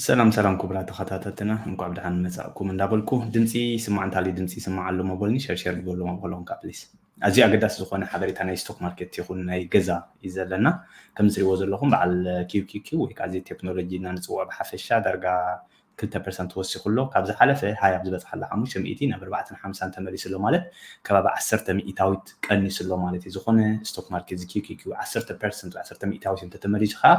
ሰላም ሰላም ክቡራት ተኸታተልትና፣ እንኳዕ ብደሓን መጻእኩም እንዳበልኩ፣ ድምፂ ይስማዕ እንታሊ ድምፂ ይስማዕ ኣሎ መበልኒ ሸርሸር ግበሎም ኣብ ሆሎም ካ ፕሊስ። ኣዝዩ ኣገዳሲ ዝኾነ ሓበሬታ ናይ ስቶክ ማርኬት ይኹን ናይ ገዛ እዩ ዘለና። ከም ዝሪእዎ ዘለኹም በዓል ኪው ኪው ኪው ወይ ከዓ እዚ ቴክኖሎጂ እና ንፅውዖ ብሓፈሻ ዳርጋ ክልተ ፐርሰንት ወሲኹ ኣሎ። ካብ ዝሓለፈ ሃያ ኣብ ዝበፅሓላ ሓሙሽተ ሚእቲ ናብ ኣርባዕተን ሓምሳን ተመሊሱ ኣሎ ማለት ከባቢ ዓሰርተ ሚእታዊት ቀኒሱ ኣሎ ማለት እዩ። ዝኾነ ስቶክ ማርኬት እዚ ኪው ኪው ኪው ዓሰርተ ፐርሰንት ወይ ዓሰርተ ሚእታዊት እንተተመሊሱ ከዓ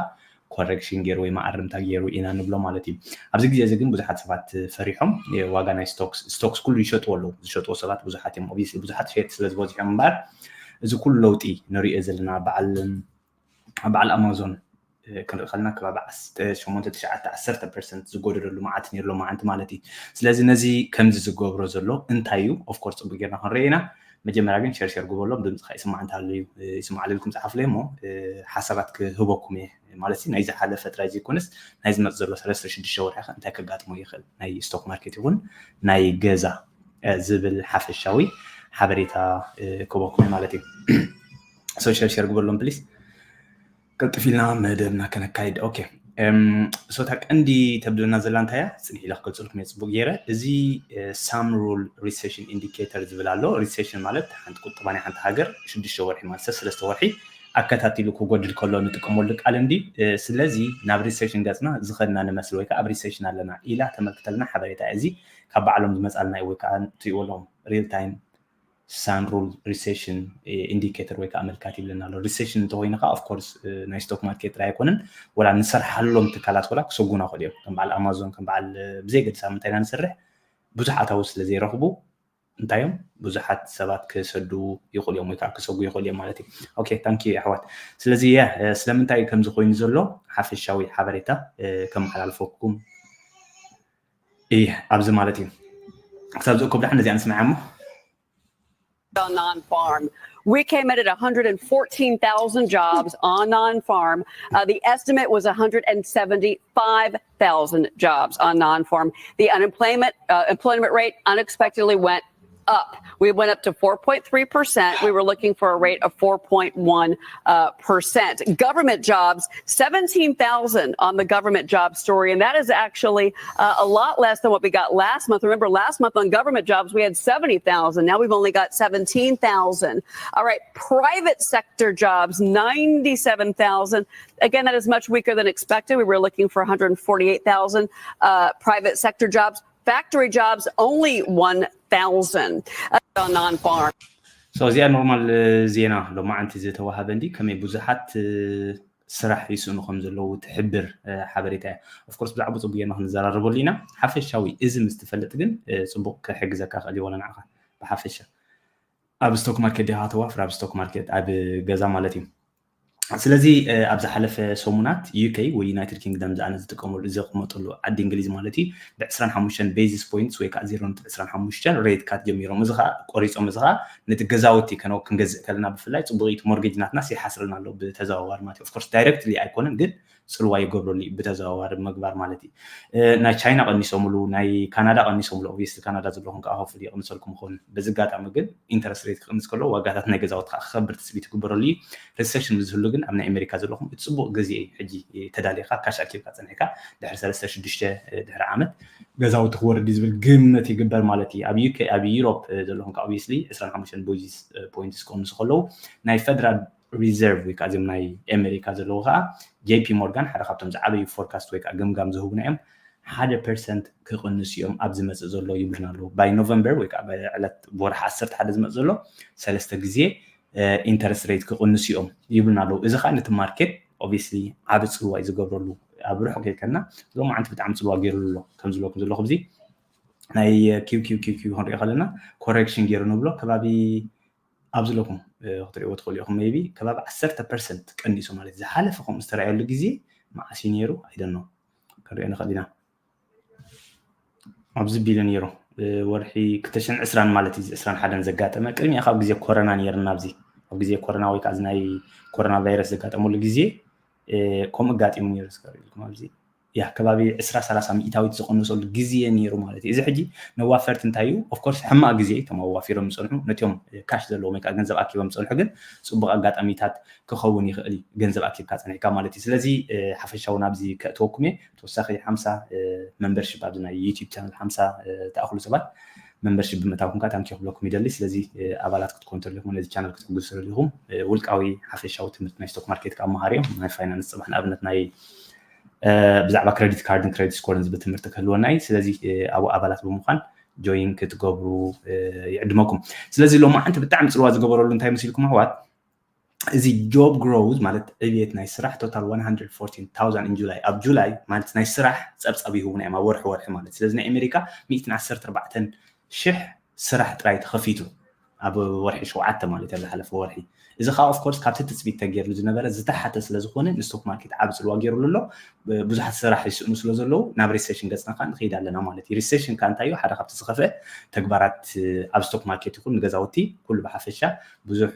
ኮረክሽን ገይሩ ወይ መኣረምታ ገይሩ ኢና ንብሎ ማለት እዩ። ኣብዚ ግዜ እዚ ግን ብዙሓት ሰባት ፈሪሖም ዋጋ ናይ ስቶክስ ስቶክስ ኩሉ ይሸጥዎ ኣለዉ። ዝሸጥዎ ሰባት ብዙሓት እዮም። ኦብቪስሊ ብዙሓት ሸየጥቲ ስለ ዝበዝሑ እዮም እምበኣር እዚ ኩሉ ለውጢ ንሪኦ ዘለና በዓል ኣብ በዓል ኣማዞን ክንርኢ ከለና ከባቢ ሸሞንተ ትሽዓተ ዓሰርተ ፐርሰንት ዝጎደለሉ መዓት ነይሩ ሎማዓንቲ ማለት እዩ። ስለዚ ነዚ ከምዚ ዝገብሮ ዘሎ እንታይ እዩ? ኦፍኮርስ ፅቡቅ ጌርና ክንርኢ ኢና። መጀመርያ ግን ሸርሸር ግበሎም ድምፅካ ይስማዕ እንተሃለዩ ይስማዕ ልልኩም ፀሓፍለይ እሞ ሓሳባት ክህበኩም እየ ማለት እዩ። ናይ ዝሓለፈ ጥራይ ዘይኮነስ ናይ ዝመፅ ዘሎ ሰለስተ ሽዱሽተ ወርሒ ከ እንታይ ከጋጥሞ ይኽእል ናይ ስቶክ ማርኬት ይኹን ናይ ገዛ ዝብል ሓፈሻዊ ሓበሬታ ክህበኩም እየ ማለት እዩ። ሶ ሸርሸር ግበሎም ፕሊስ። ቅልጥፍ ኢልና መደብና ከነካይድ። ኦኬ፣ እሶታ ቀንዲ ተብለና ዘላ እንታይ እያ? ፅንሕ ኢለ ክገልፅልኩም እየ ፅቡቅ ገይረ። እዚ ሳም ሩል ሪሴሽን ኢንዲኬተር ዝብል ኣሎ። ሪሴሽን ማለት ሓንቲ ቁጠባ ናይ ሓንቲ ሃገር ሽዱሽተ ወርሒ ማለት ሰብ ሰለስተ ወርሒ ኣከታቲሉ ክጎድል ከሎ ንጥቀመሉ ቃል እንዲ። ስለዚ ናብ ሪሴሽን ገፅና ዝኸድና ንመስል ወይ ከዓ ኣብ ሪሴሽን ኣለና ኢላ ተመልክተልና ሓበሬታ እዚ ካብ ባዕሎም ዝመፃልና እዩ ወይ ከዓ ትሪእዎ ኣለኹም ሪል ታይም ሳን ሩል ሪሴሽን ኢንዲኬተር ወይ ከዓ ኣመልካቲ ይብለና ኣሎ። ሪሴሽን እንተኮይኑ ከዓ ኦፍኮርስ ናይ ስቶክ ማርኬት ጥራይ ኣይኮነን፣ ወላ ንሰርሓሎም ትካላት ወላ ክሰጉና ክእል እዮም። ከም በዓል ኣማዞን ከም በዓል ብዘይ ገድሳ ምንታይ ኢና ንሰርሕ ብዙሕ ኣታዊ ስለ ዘይረኽቡ እንታይ እዮም ብዙሓት ሰባት ክሰዱ ይኽእሉ እዮም ወይ ከዓ ክሰጉ ይኽእሉ እዮም ማለት እዩ። ኦኬ ታንኪ ኣሕዋት። ስለዚ ያ ስለምንታይ ከምዚ ኮይኑ ዘሎ ሓፈሻዊ ሓበሬታ ከመሓላልፈኩም እየ ኣብዚ ማለት እዩ። ክሳብ ዝእኮብ ደሓን ነዚኣ ንስምዓ እሞ on non-farm. We came in at one hundred fourteen thousand jobs on non-farm. Uh, the estimate was one hundred seventy-five thousand jobs on non-farm. The unemployment uh, employment rate unexpectedly went up. We went up to four point three percent. We were looking for a rate of four point one percent. Uh, government jobs, seventeen thousand on the government job story, and that is actually uh, a lot less than what we got last month. Remember, last month on government jobs, we had seventy thousand. Now we've only got seventeen thousand. All right, private sector jobs, ninety-seven thousand. Again, that is much weaker than expected. We were looking for one hundred forty-eight thousand uh, private sector jobs. Factory jobs, only one thousand. Uh, non-farm. So እዚኣ ኖርማል ዜና ሎማዓንቲ ዝተዋሃበ እንዲ ከመይ ብዙሓት ስራሕ ይስእኑ ከም ዘለዉ ትሕብር ሓበሬታ እያ። ኦፍኮርስ ብዛዕባ ፅቡቅ ጌርና ክንዘራረበሉ ኢና። ሓፈሻዊ እዚ ምስ ትፈልጥ ግን ፅቡቅ ክሕግዘካ ክእል ይኮነ ንዓኻ ብሓፈሻ ኣብ ስቶክ ማርኬት ዲኻ ተዋፍር ኣብ ስቶክ ማርኬት ኣብ ገዛ ማለት እዩ። ስለዚ ኣብ ዝሓለፈ ሰሙናት ዩኬ ወይ ዩናይትድ ኪንግደም ዝኣነ ዝጥቀመሉ ዘቕመጠሉ ዓዲ እንግሊዝ ማለት እዩ ብ ዕስራን ሓሙሽተን ቤዚስ ፖይንትስ ወይ ከዓ ዜሮ ነጥቢ ዕስራን ሓሙሽተን ሬት ካት ጀሚሮም። እዚ ከዓ ቆሪፆም፣ እዚ ከዓ ነቲ ገዛውቲ ከነው ክንገዝእ ከለና ብፍላይ ፅቡቅ እዩ። እቲ ሞርጌጅ ናትናስ ይሓስረና ኣሎ ብተዘዋዋሪ ማለት እዩ። ኦፍኮርስ ዳይረክትሊ ኣይኮነን ግን ፅልዋ ይገብረሉ እዩ ብተዘዋዋሪ ምግባር ማለት እዩ። ናይ ቻይና ቀኒሶምሉ፣ ናይ ካናዳ ቀኒሶምሉ። ኦብቪየስሊ ካናዳ ዘለኹም ከዓ ሆፕፉሊ ይቕንሰልኩም ይኸውን። በዚ ኣጋጣሚ ግን ኢንተረስት ሬት ክቕንስ ከሎ ዋጋታት ናይ ገዛውቲ ከዓ ክኸብር ትፅቢት ይግበረሉ እዩ። ሪሴሽን ምስ ዝህሉ ግን ኣብ ናይ ኣሜሪካ ዘለኹም እቲ ፅቡቅ ግዜ እዩ። ሕጂ ተዳሊኻ ካሽ ኣኪብካ ፀኒሕካ ድሕሪ ሰለስተ ሽዱሽተ ድሕሪ ዓመት ገዛውቲ ክወርድ እዩ ዝብል ግምት ይግበር ማለት እዩ። ኣብ ዩኬ ኣብ ዩሮፕ ዘለኹም ከዓ ኦብቪየስሊ ዕስራን ሓሙሽተን ቤዚስ ፖይንትስ ክቕንሱ ከለዉ ናይ ፈደራል ሪዘርቭ ወይ ከዓ እዚኦም ናይ ኣሜሪካ ዘለዉ ከዓ ጄፒ ሞርጋን ሓደ ካብቶም ዝዓበዩ ፎርካስት ወይ ከዓ ግምጋም ዝህቡና እዮም። ሓደ ፐርሰንት ክቕንሱ እዮም ኣብ ዝመፅእ ዘሎ ይብሉና ኣለዉ። ባይ ኖቨምበር ወይ ከዓ ዕለት ወርሒ ዓሰርተ ሓደ ዝመፅ ዘሎ ሰለስተ ግዜ ኢንተረስት ሬት ክቕንሱ እዮም ይብሉና ኣለዉ። እዚ ከዓ ነቲ ማርኬት ኦብቪየስሊ ዓቢ ፅልዋ እዩ ዝገብረሉ። ኣብ ርሑቕ ከይከድና ሎማዓንቲ ብጣዕሚ ፅልዋ ገይሩሉ ኣሎ። ከም ዝብለኩም ዘለኹ እዚ ናይ ኪው ኪው ኪው ኪው ክንሪኦ ከለና ኮሬክሽን ገይሩ ንብሎ ከባቢ ኣብዚ ኣለኩም ክትሪእዎ ትኽእሉ ኢኹም። ሜይቢ ከባቢ ዓሰርተ ፐርሰንት ቀኒሱ ማለት ዝሓለፈ ከምኡ ዝተረኣየሉ ግዜ መዓስ እዩ ነይሩ ኣይደኖ ክንሪኦ ንኽእል ኢና። ኣብዚ ቢሉ ነይሩ ወርሒ ክልተ ሽሕን ዕስራን ማለት እዩ ዕስራን ሓደን ዘጋጠመ ቅድሚኡ ካብ ግዜ ኮረና ነይርና ኣብዚ ኣብ ግዜ ኮረና ወይ ከዓ ናይ ኮረና ቫይረስ ዘጋጠመሉ ግዜ ከምኡ ኣጋጢሙ ነይሩ ዝከርእልኩም ኣብዚ ያ ከባቢ ዕስራ ሰላሳ ሚእታዊት ዝቐነሰሉ ግዜ ነይሩ ማለት እዩ። እዚ ሕጂ ነዋፈርቲ እንታይ እዩ? ኦፍኮርስ ሕማቕ ግዜ እዩ። እቶም ኣዋፊሮም ዝፀንሑ ነቲኦም ካሽ ዘለዎም ወይ ከዓ ገንዘብ ኣኪቦም ዝፀንሑ ግን ፅቡቕ ኣጋጣሚታት ክኸውን ይኽእል እዩ። ገንዘብ ኣኪብካ ፀኒሕካ ማለት እዩ። ስለዚ ሓፈሻዊ ናብዚ ከእትወኩም እየ። ተወሳኺ ሓምሳ መንበርሽፕ ኣብዚ ናይ ዩቲብ ቻነል ሓምሳ ተኣኽሉ ሰባት መንበርሽፕ ብምእታውኩም ከዓ ታንኪ ክብለኩም ይደሊ። ስለዚ ኣባላት ክትኮኑ ተለኹም ነዚ ቻነል ክትሕግዙ ተለኹም ውልቃዊ ሓፈሻዊ ትምህርቲ ናይ ስቶክ ማርኬት ከዓ መሃር እዮም። ናይ ፋይናንስ ፅባሕ ንኣብነት ናይ ብዛዕባ ክረዲት ካርድን ክረዲት ስኮርን ዝብል ትምህርቲ ክህልወና እዩ። ስለዚ ኣብኡ ኣባላት ብምዃን ጆይን ክትገብሩ ይዕድመኩም። ስለዚ ሎማዓንቲ ብጣዕሚ ፅልዋ ዝገበረሉ እንታይ መሲልኩም ኣሕዋት? እዚ ጆብ ግሮውዝ ማለት ዕብየት ናይ ስራሕ ቶታል one hundred fourteen thousand in July ኣብ ጁላይ ማለት ናይ ስራሕ ፀብፃብ ይህቡና እዮም ኣብ ወርሒ ወርሒ ማለት። ስለዚ ናይ ኣሜሪካ ሚእትን ዓሰርተ ኣርባዕተን ሽሕ ስራሕ ጥራይ ተኸፊቱ ኣብ ወርሒ ሸውዓተ ማለት ኣብ ዝሓለፈ ወርሒ። እዚ ከዓ ኦፍኮርስ ካብቲ ትፅቢት ተገይርሉ ዝነበረ ዝተሓተ ስለዝኾነ ንስቶክ ማርኬት ዓብ ፅልዋ ገይሩሉ ኣሎ። ብዙሓት ስራሕ ይስእኑ ስለ ዘለዉ ናብ ሪሴሽን ገፅና ከዓ ንኸይድ ኣለና ማለት እዩ። ሪሴሽን ከዓ እንታይ እዩ? ሓደ ካብቲ ዝኸፍአ ተግባራት ኣብ ስቶክ ማርኬት ይኹን ንገዛውቲ ኩሉ ብሓፈሻ ብዙሕ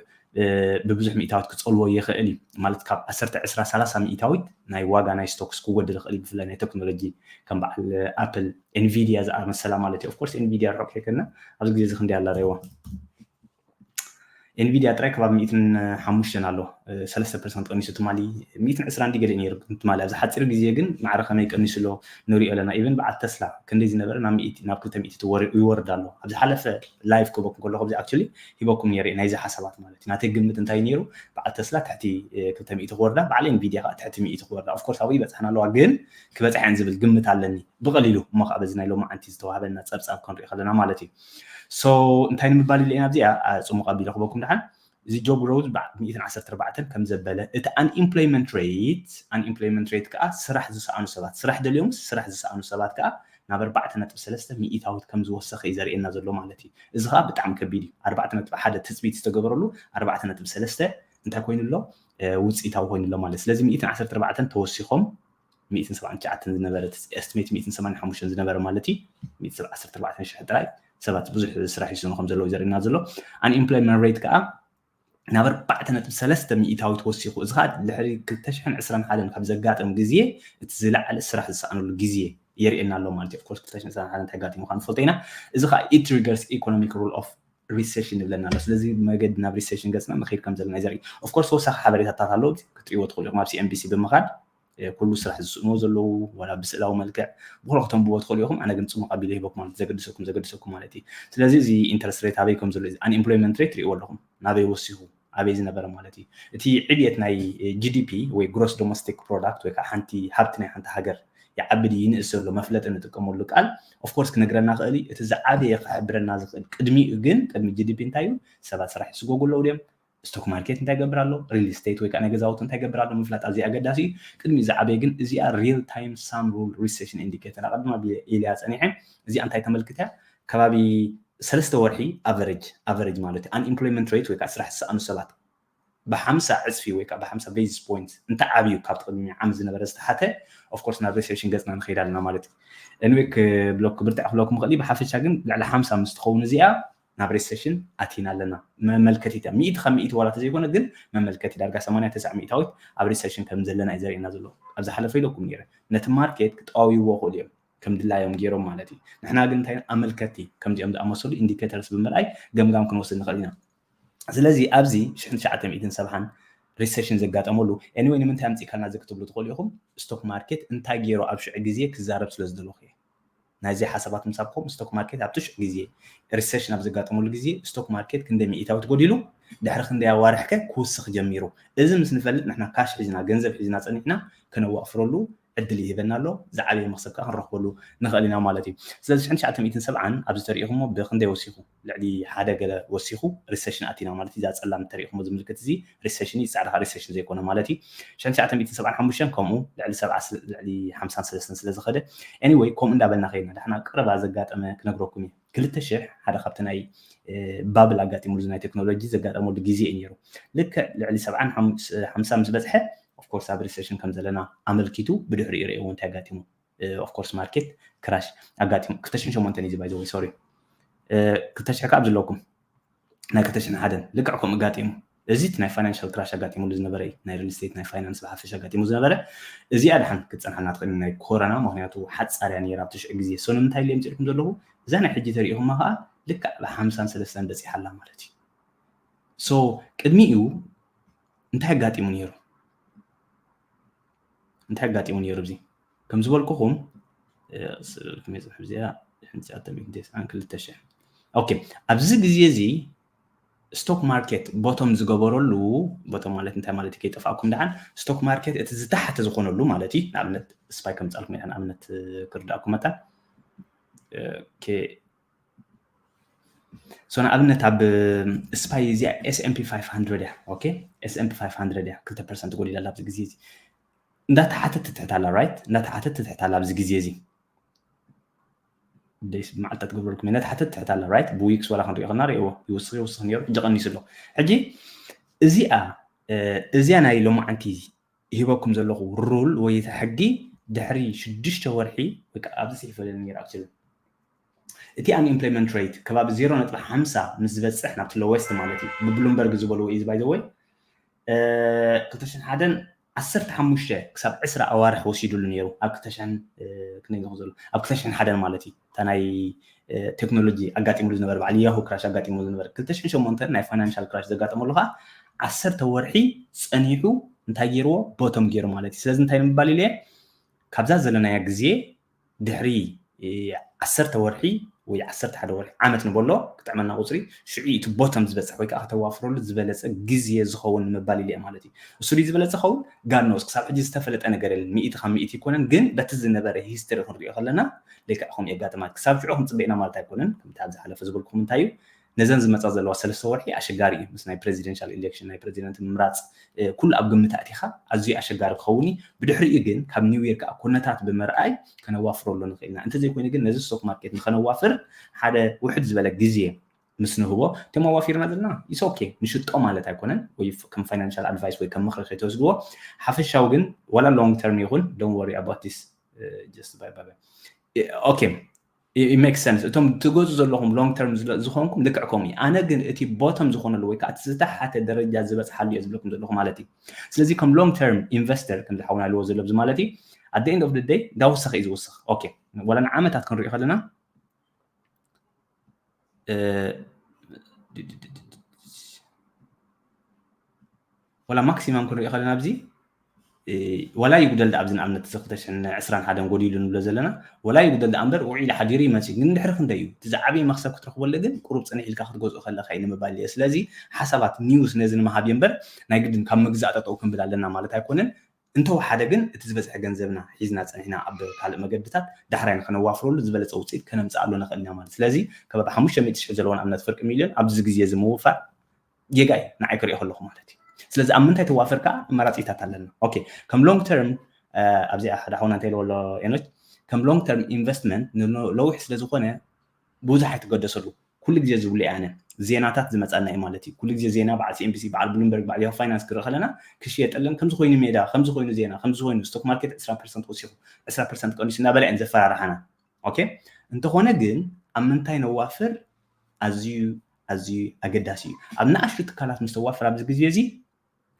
ብብዙሕ ሚእታዊት ክፀልዎ ይኽእል እዩ ማለት ካብ ዓሰርተ ዕስራ ሰላሳ ሚእታዊት ናይ ዋጋ ናይ ስቶክስ ክወድድ ይኽእል እዩ። ብፍላይ ናይ ቴክኖሎጂ ከም በዓል ኣፕል ኤንቪዲያ ዝኣመሰላ ማለት እዩ። ኦፍኮርስ ኤንቪዲያ ርሑቕ ከይከና ኣብዚ ግዜ እዚ ክንደይ ኣላ ረይዋ ኤንቪዲያ ጥራይ ከባቢ ሚእትን ሓሙሽተን ኣሎ ሰለስተ ፐርሰንት ቀኒሱ ትማሊ ሚእትን ዕስራን ድዩ ገለ ነይሩ ትማሊ ኣብዚ ሓፂር ግዜ ግን ማዕረ ከመይ ቀኒሱ ኣሎ ንሪኦ ኣለና። ኢቨን በዓል ተስላ ክንደይ ዝነበረ ናብ ክልተ ሚእቲ ይወርድ ኣሎ። ኣብ ዝሓለፈ ላይቭ ክህበኩም ከለኹ ኣብዚ ኣክቹሊ ሂበኩም ነይረ ናይዚ ሓሳባት ማለት እዩ። ናተይ ግምት እንታይ ነይሩ በዓል ተስላ ትሕቲ ክልተ ሚእቲ ክወርዳ በዓል ኤንቪዲያ ከዓ ትሕቲ ሚእቲ ክወርዳ ኦፍኮርስ ኣብኡ ይበፅሓና ኣለዋ ግን ክበፅሐን ዝብል ግምት ኣለኒ ብቐሊሉ እሞ ከዓ በዚ ናይ ሎማዓንቲ ዝተዋህበና ፀብፃብ ክንሪኦ ከለና ማለት እዩ። ሶ እንታይ ንምባል ኢለ ኢና ኣብዚኣ ፅሙቕ ኣቢለ ክበኩም ደሓን እዚ ጆብ ግሮውዝ ሚእትን ዓሰርተ ኣርባዕተን ከም ዘበለ እቲ unemployment rate unemployment rate ከዓ ስራሕ ዝሰኣኑ ሰባት ስራሕ ደልዮምስ ስራሕ ዝሰኣኑ ሰባት ከዓ ናብ ኣርባዕተ ነጥቢ ሰለስተ ሚእታዊት ከም ዝወሰኸ እዩ ዘርእየና ዘሎ ማለት እዩ። እዚ ከዓ ብጣዕሚ ከቢድ እዩ። ኣርባዕተ ነጥቢ ሓደ ትፅቢት ዝተገበረሉ ኣርባዕተ ነጥቢ ሰለስተ እንታይ ኮይኑ ኣሎ? ውፅኢታዊ ኮይኑ ኣሎ ማለት ስለዚ ሚእትን ዓሰርተ ኣርባዕተን ተወሲኾም ሚእትን ሰብዓን ትሽዓተን ዝነበረ ኤስቲሜት ሚእትን ሰማንያን ሓሙሽተን ዝነበረ ማለት እዩ። ሚእትን ዓሰርተ ኣርባዕተን ሽሕ ጥራይ ሰባት ብዙሕ ስራሕ ይስእኑ ከም ዘለዉ ዘርእየና ዘሎ። ኣንኤምፕሎይመንት ሬት ከዓ ናብ ኣርባዕተ ነጥቢ ሰለስተ ሚእታዊት ወሲኹ። እዚ ከዓ ድሕሪ ክልተ ሽሕን ዕስራን ሓደን ካብ ዘጋጠም ግዜ እቲ ዝለዓለ ስራሕ ዝሰኣነሉ ግዜ የርእየና ኣሎ ማለት እዩ። ኦፍኮርስ ክልተ ሽሕን ዕስራን ሓደን እንታይ ኣጋጢሙ ከዓ ንፈልጦ ኢና። እዚ ከዓ it triggers economic rule of recession ይብለና ኣሎ። ስለዚ መገዲ ናብ ሪሴሽን ገፅና ንኸይድ ከም ዘለና እዩ ዘርኢ። ኦፍኮርስ ተወሳኺ ሓበሬታታት ኣለዉ ክትሪእዎ ትኽእሉ ኢኹም ኣብ ሲኤንቢሲ ብምኻድ ኩሉ ስራሕ ዝስእንዎ ዘለዉ ዋላ ብስእላዊ መልክዕ ብኩሉ ከተንብቦ ትኽእሉ ኢኹም። ኣነ ግን ፅሙቕ ኣቢለ ሂበኩም ማለት ዘገድሰኩም ዘገድሰኩም ማለት እዩ። ስለዚ እዚ ኢንተረስት ሬት ኣበይ ከም ዘሎ ኣንኤምፕሎይመንት ሬት ትሪእዎ ኣለኹም ናበይ ወሲኹ ኣበይ ዝነበረ ማለት እዩ። እቲ ዕብየት ናይ ጂዲፒ ወይ ግሮስ ዶሜስቲክ ፕሮዳክት ወይ ከዓ ሓንቲ ሃብቲ ናይ ሓንቲ ሃገር ይዓቢ ድዩ ይንእስ ዘሎ መፍለጢ ንጥቀመሉ ቃል ኦፍኮርስ ክነግረና ክእል እዩ። እቲ ዝዓበየ ክሕብረና ዝኽእል ቅድሚኡ ግን ቅድሚ ጂዲፒ እንታይ እዩ ሰባት ስራሕ ይስጎጉ ኣለዉ ድዮም ስቶክ ማርኬት እንታይ ገብር ኣሎ ሪል ስቴት ወይ ከዓ ናይ ገዛውቲ እንታይ ገብር ኣሎ ምፍላጥ ኣዝዩ ኣገዳሲ እዩ። ቅድሚ ዝዓበየ ግን እዚኣ ሪል ታይም ሳም ሩል ሪሴሽን ኢንዲኬተር ኣቐድማ ኢልያ ፀኒሐ እዚኣ እንታይ ተመልክት እያ ከባቢ ሰለስተ ወርሒ ኣቨሬጅ ኣቨሬጅ ማለት እዩ ኣንኤምፕሎይመንት ሬት ወይ ከዓ ስራሕ ዝሰኣኑ ሰባት ብሓምሳ ዕፅፊ ወይ ከዓ ብሓምሳ ቤዚስ ፖይንት እንተ ዓብዩ ካብቲ ቅድሚ ዓመት ዝነበረ ዝተሓተ ኦፍኮርስ ናብ ሪሴሽን ገፅና ንኸይድ ኣለና ማለት እዩ። እንዌ ክብለኩ ብርትዕ ክብለኩም ክእል ብሓፈሻ ግን ልዕሊ ሓምሳ ምስ ትኸውን እዚኣ ናብ ሪሴሽን ኣቲና ኣለና። መመልከቲት እያ ሚእቲ ካብ ሚእቲ ዋላ ተዘይኮነ ግን መመልከቲ ዳርጋ ሰማንያ ተስዓ ሚእታዊት ኣብ ሪሴሽን ከም ዘለና እዩ ዘርእየና ዘሎ። ኣብ ዝሓለፈ ኢለኩም ነይረ ነቲ ማርኬት ክጠዋውይዎ ክእሉ እዮም ከም ድላዮም ገይሮም ማለት እዩ። ንሕና ግን እንታይ ኣመልከቲ ከምዚኦም ዝኣመሰሉ ኢንዲኬተርስ ብምርኣይ ገምጋም ክንወስድ ንኽእል ኢና። ስለዚ ኣብዚ ሽሕን ትሽዓተ ሚእትን ሰብሓን ሪሴሽን ዘጋጠመሉ anyway ንምንታይ ኣምፂእካልና እዚ ክትብሉ ትኽእሉ ኢኹም። ስቶክ ማርኬት እንታይ ገይሩ ኣብ ሽዑ ግዜ ክዛረብ ስለ ዝደለኹ እየ። ናይዚ ሓሳባት ምሳብኩም ስቶክ ማርኬት ኣብቲ ሽዑ ግዜ ሪሴሽን ኣብ ዘጋጠመሉ ግዜ ስቶክ ማርኬት ክንደይ ሚእታዊት ጎዲሉ ድሕሪ ክንደይ ኣዋርሕከ ክውስኽ ጀሚሩ። እዚ ምስ ንፈልጥ ንሕና ካሽ ሒዝና ገንዘብ ሒዝና ፀኒሕና ከነዋፍረሉ ዕድል ይህበና ኣሎ። ዝዓበየ መክሰብ ከዓ ክንረኽበሉ ንኽእል ኢና ማለት እዩ። ስለዚ ሽሕን ትሽዓተ ሚእትን ሰብዓን ኣብዚ ተሪኢኹሞ ብክንደይ ወሲኹ? ልዕሊ ሓደ ገለ ወሲኹ ሪሴሽን ኣቲና ማለት እዩ። እዛ ፀላም ተሪኢኹሞ ዝምልክት እዚ ሪሴሽን እዩ። ፃዕዳ ከዓ ሪሴሽን ዘይኮነ ማለት እዩ። ሽሕን ትሽዓተ ሚእትን ሰብዓን ሓሙሽተን ከምኡ ልዕሊ ሰብዓ ልዕሊ ሓምሳን ሰለስተን ስለ ዝኸደ anyway ከምኡ እንዳበልና ከይድና ዳሕና ቀረባ ዘጋጠመ ክነግረኩም እዩ። ክልተ ሽሕ ሓደ ካብቲ ናይ ባብል ኣጋጢሙሉ ናይ ቴክኖሎጂ ዘጋጠመሉ ግዜ እዩ ነይሩ። ልክዕ ልዕሊ ሰብዓን ሓምሳ ምስ በፅሐ ኦፍኮርስ ኣብ ሪሴሽን ከም ዘለና ኣመልኪቱ ብድሕሪኡ ርእይዎ እንታይ ኣጋጢሙ ኦፍኮርስ ማርኬት ክራሽ ኣጋጢሙ ክልተ ሽሕን ሸሞንተን እዩ ባይ ዘ ወይ ሶሪ ክልተ ሽሕ ካብ ዘለኩም ናይ ክልተ ሽሕን ሓደን ልክዕ ከምኡ ኣጋጢሙ እዚ እቲ ናይ ፋይናንሻል ክራሽ ኣጋጢሙሉ ዝነበረ እዩ። ናይ ሪል ስቴት ናይ ፋይናንስ ብሓፈሻ ኣጋጢሙ ዝነበረ እዚኣ ድሓን ክትፀንሓልና ትኽእል ናይ ኮሮና፣ ምክንያቱ ሓፃር እያ ነይራ። ኣብ ትሽዑ ግዜ ሶ ንምንታይ ኢለ ምፅልኩም ዘለኹ እዛ ናይ ሕጂ ተሪኢኹማ ከዓ ልክዕ ኣብ ሓምሳን ሰለስተን በፂሓ ኣላ ማለት እዩ። ሶ ቅድሚኡ እንታይ ኣጋጢሙ ነይሩ? እንታይ ኣጋጢሙ ነይሩ? እዚ ከም ዝበልኩኹም ክመፅእ እዚኣ ሓንቲ ሸዓተ ሚእትን ተስዓን ክልተ ሽሕ። ኦኬ፣ ኣብዚ ግዜ እዚ ስቶክ ማርኬት ቦቶም ዝገበረሉ፣ ቦቶም ማለት እንታይ ማለት እዩ? ከይጠፋእኩም ደሓን፣ ስቶክ ማርኬት እቲ ዝታሓተ ዝኾነሉ ማለት እዩ። ንኣብነት ስፓይ ከምፃልኩም ኢና ንኣብነት ክርዳእኩም መጠን። ኦኬ፣ ሶ ንኣብነት ኣብ ስፓይ እዚኣ S and P five hundred እያ። ኦኬ፣ S and P five hundred እያ፣ ክልተ ፐርሰንት ጎዲላ ኣብዚ ግዜ እዚ። እንዳተሓተት ትትሕት ኣላ፣ ራይት? እንዳተሓተት ትትሕት ኣላ ኣብዚ ግዜ እዚ። ደስ መዓልታት ትገብረልኩም እየ። እንዳተሓተት ትትሕት ኣላ፣ ራይት? ብዊክስ ዋላ ክንሪኦ ከና ርእይዎ፣ ይውስኽ ይውስኽ ነይሩ፣ ሕጂ ቀኒሱ ኣሎ። ሕጂ እዚኣ፣ እ፣ እዚኣ ናይ ሎማዓንቲ ሂበኩም ዘለኹ ሩል ወይ እቲ ሕጊ ድሕሪ ሽዱሽተ ወርሒ ወይ ከዓ ኣብዚ ጽሒፈ ነይሩ፣ ኣክቹሊ እቲ ኣንኤምፕሎይመንት ሬት ከባቢ ዜሮ ነጥቢ ሓምሳ ምስ ዝበጽሕ ናብቲ ሎወስት ማለት እዩ። ብብሉምበርግ ዝበልዎ እዩ፣ ባይ ዘ ወይ ክልተ ሽሕን ሓደን ዓሰርተ ሓሙሽተ ክሳብ ዕስራ ኣዋርሕ ወሲዱሉ ነይሩ። ኣብ ክልተ ሽሕን፣ እ፣ ክንደይ ዝኸውን ዘሎ? ኣብ ክልተ ሽሕን ሓደን ማለት እዩ። እታ ናይ፣ እ፣ ቴክኖሎጂ ኣጋጢሙሉ ዝነበረ፣ በዓል ያሁ ክራሽ ኣጋጢሙሉ ዝነበረ፣ ክልተ ሽሕን ሸሞንተን ናይ ፋይናንሻል ክራሽ ዘጋጠመሉ ከዓ ዓሰርተ ወርሒ ጸኒሑ እንታይ ገይርዎ? ቦቶም ገይሩ ማለት እዩ። ስለዚ እንታይ ንምባል ኢለ፣ ካብዛ ዘለናያ ግዜ ድሕሪ፣ እ፣ ዓሰርተ ወርሒ ወይ ዓሰርተ ሓደ ወርሒ፣ ዓመት ንበሎ፣ ክጥዕመና ቁጽሪ፣ ሽዑ እቲ ቦቶም ዝበጽሕ ወይ ከዓ ከተዋፍረሉ ዝበለጸ ግዜ ዝኸውን ንምባል ኢለ ማለት እዩ። እሱ ድዩ ዝበለጸ ኸውን? ጋድ ኖውስ። ክሳብ ሕጂ ዝተፈለጠ ነገር የለን። ሚእቲ ካብ ሚእቲ ኣይኮነን፣ ግን በቲ ዝነበረ ሂስትሪ ክንሪኦ ከለና ልክዕ ከምኡ የጋጥማት። ክሳብ ሽዑ ክንጽበ ኢና ማለት ኣይኮነን። ከምቲ ኣብ ዝሓለፈ ዝበልኩም እንታይ እዩ? ነዘን ዝመጻ ዘለዋ ሰለስተ ወርሒ ኣሸጋሪ እዩ። ምስ ናይ ፕሬዚደንሻል ኢሌክሽን፣ ናይ ፕሬዚደንት ምምራጽ፣ እ፣ ኩሉ ኣብ ግምት ኣእቲኻ ኣዝዩ ኣሸጋሪ ክኸውን እዩ። ብድሕሪኡ ግን ካብ ኒው ይር ከዓ ኩነታት ብምርኣይ ከነዋፍረሉ ንኽእል ኢና። እንተዘይኮይኑ ግን ነዚ ስቶክ ማርኬት ንኸነዋፍር ሓደ ውሕድ ዝበለ ግዜ ምስ ንህቦ፣ እቶም ኣዋፊርና ዘለና ኢትስ ኦኬ፣ ንሽጦ ማለት ኣይኮነን፣ ወይ ፍ-፣ ከም ፋይናንሻል ኣድቫይስ ወይ ከም ምኽሪ ከይትወስድዎ። ሓፈሻዊ ግን ዋላ ሎንግ ተርም ይኹን፣ don't worry about this, እ፣ just bye bye bye። እ፣ ኦኬ፣ it makes sense። እቶም ትገዙ ዘለኹም ሎንግ ተርም ዝለ-፣ ዝኾንኩም ልክዕ ከምኡ እዩ። ኣነ ግን እቲ ቦቶም ዝኾነሉ ወይ ከዓ እቲ ዝተሓተ ደረጃ ዝበፅሓሉ እየ ዝብለኩም ዘለኹ ማለት እዩ። ስለዚ ከም ሎንግ ተርም ኢንቨስተር፣ ከም ዝሓውና ኢልዎ ዘሎ ኣብዚ ማለት እዩ፣ at the end of the day እንዳወሰኸ እዩ ዝውስኽ። ኦኬ፣ ዋላ ንዓመታት ክንሪኦ ከለና፣ እ፣ ዋላ ማክሲማም ክንሪኦ ከለና ኣብዚ፣ እ፣ ዋላ ይጉደል ዳ ኣብዚ ንኣብነት እዚ ክልተ ሽሕን ዕስራን ሓደን ጎዲሉ ንብሎ ዘለና፣ ዋላ ይጉደል ዳ እምበር ውዒሉ ሓዲሩ ይመጽእ። ግን ድሕሪ ክንደይ እዩ? እቲ ዝዓበየ መኽሰብ ክትረኽበሉ ግን ቁሩብ ጽንሕ ኢልካ ክትገዝኦ ከለኻ እዩ ንምባል እየ። ስለዚ ሓሳባት ኒውስ ነዚ ንምሃብ እየ እምበር ናይ ግድን ካብ ምግዛእ ጠጠው ክንብል ኣለና ማለት ኣይኮነን። እንተወሓደ ግን እቲ ዝበዝሐ ገንዘብና ሒዝና ጸኒሕና ኣብ ካልእ መገድታት ዳሕራይ ንኸነዋፍረሉ ዝበለጸ ውጽኢት ከነምጽኣሉ ንኽእል ኢና ማለት። ስለዚ ከባቢ ሓሙሽተ ሚእቲ ሽሕ ዘለዎ ንኣብነት ፍርቂ ሚልዮን ኣብዚ ግዜ እዚ ምውፋር ጌጋ እዩ ንዓይ ክሪኦ ከለኹ ማለት እዩ። ስለዚ ኣብ ምንታይ ተዋፍር ከዓ ኣማራጺታት ኣለና። ኦኬ፣ ከም ሎንግ ተርም፣ እ፣ ኣብዚኣ ሓደ ሓውና እንታይ ኢልዎ ኣሎ ኤኖች፣ ከም ሎንግ ተርም ኢንቨስትመንት ንነዊሕ ስለ ዝኾነ ብዙሕ ኣይትገደሰሉ። ኩሉ ግዜ ዝብሎ እየ ኣነ። ዜናታት ዝመጻና እዩ ማለት እዩ። ኩሉ ግዜ ዜና በዓል C N B C፣ በዓል ብሉምበርግ፣ በዓል ያሁ ፋይናንስ ክርኢ ከለና ክሽየጠለን፣ ከምዚ ኮይኑ ሜዳ፣ ከምዚ ኮይኑ ዜና፣ ከምዚ ኮይኑ ስቶክ ማርኬት ዕስራ ፐርሰንት ወሲኹ፣ ዕስራ ፐርሰንት ቀኒሱ እናበላ እየን ዘፈራርሓና። ኦኬ? እንተኾነ ግን ኣብ ምንታይ ነዋፍር ኣዝዩ፣ ኣዝዩ ኣገዳሲ እዩ። ኣብ ንኣሽቱ ትካላት ምስ ተዋፍር ኣብዚ ግዜ እዚ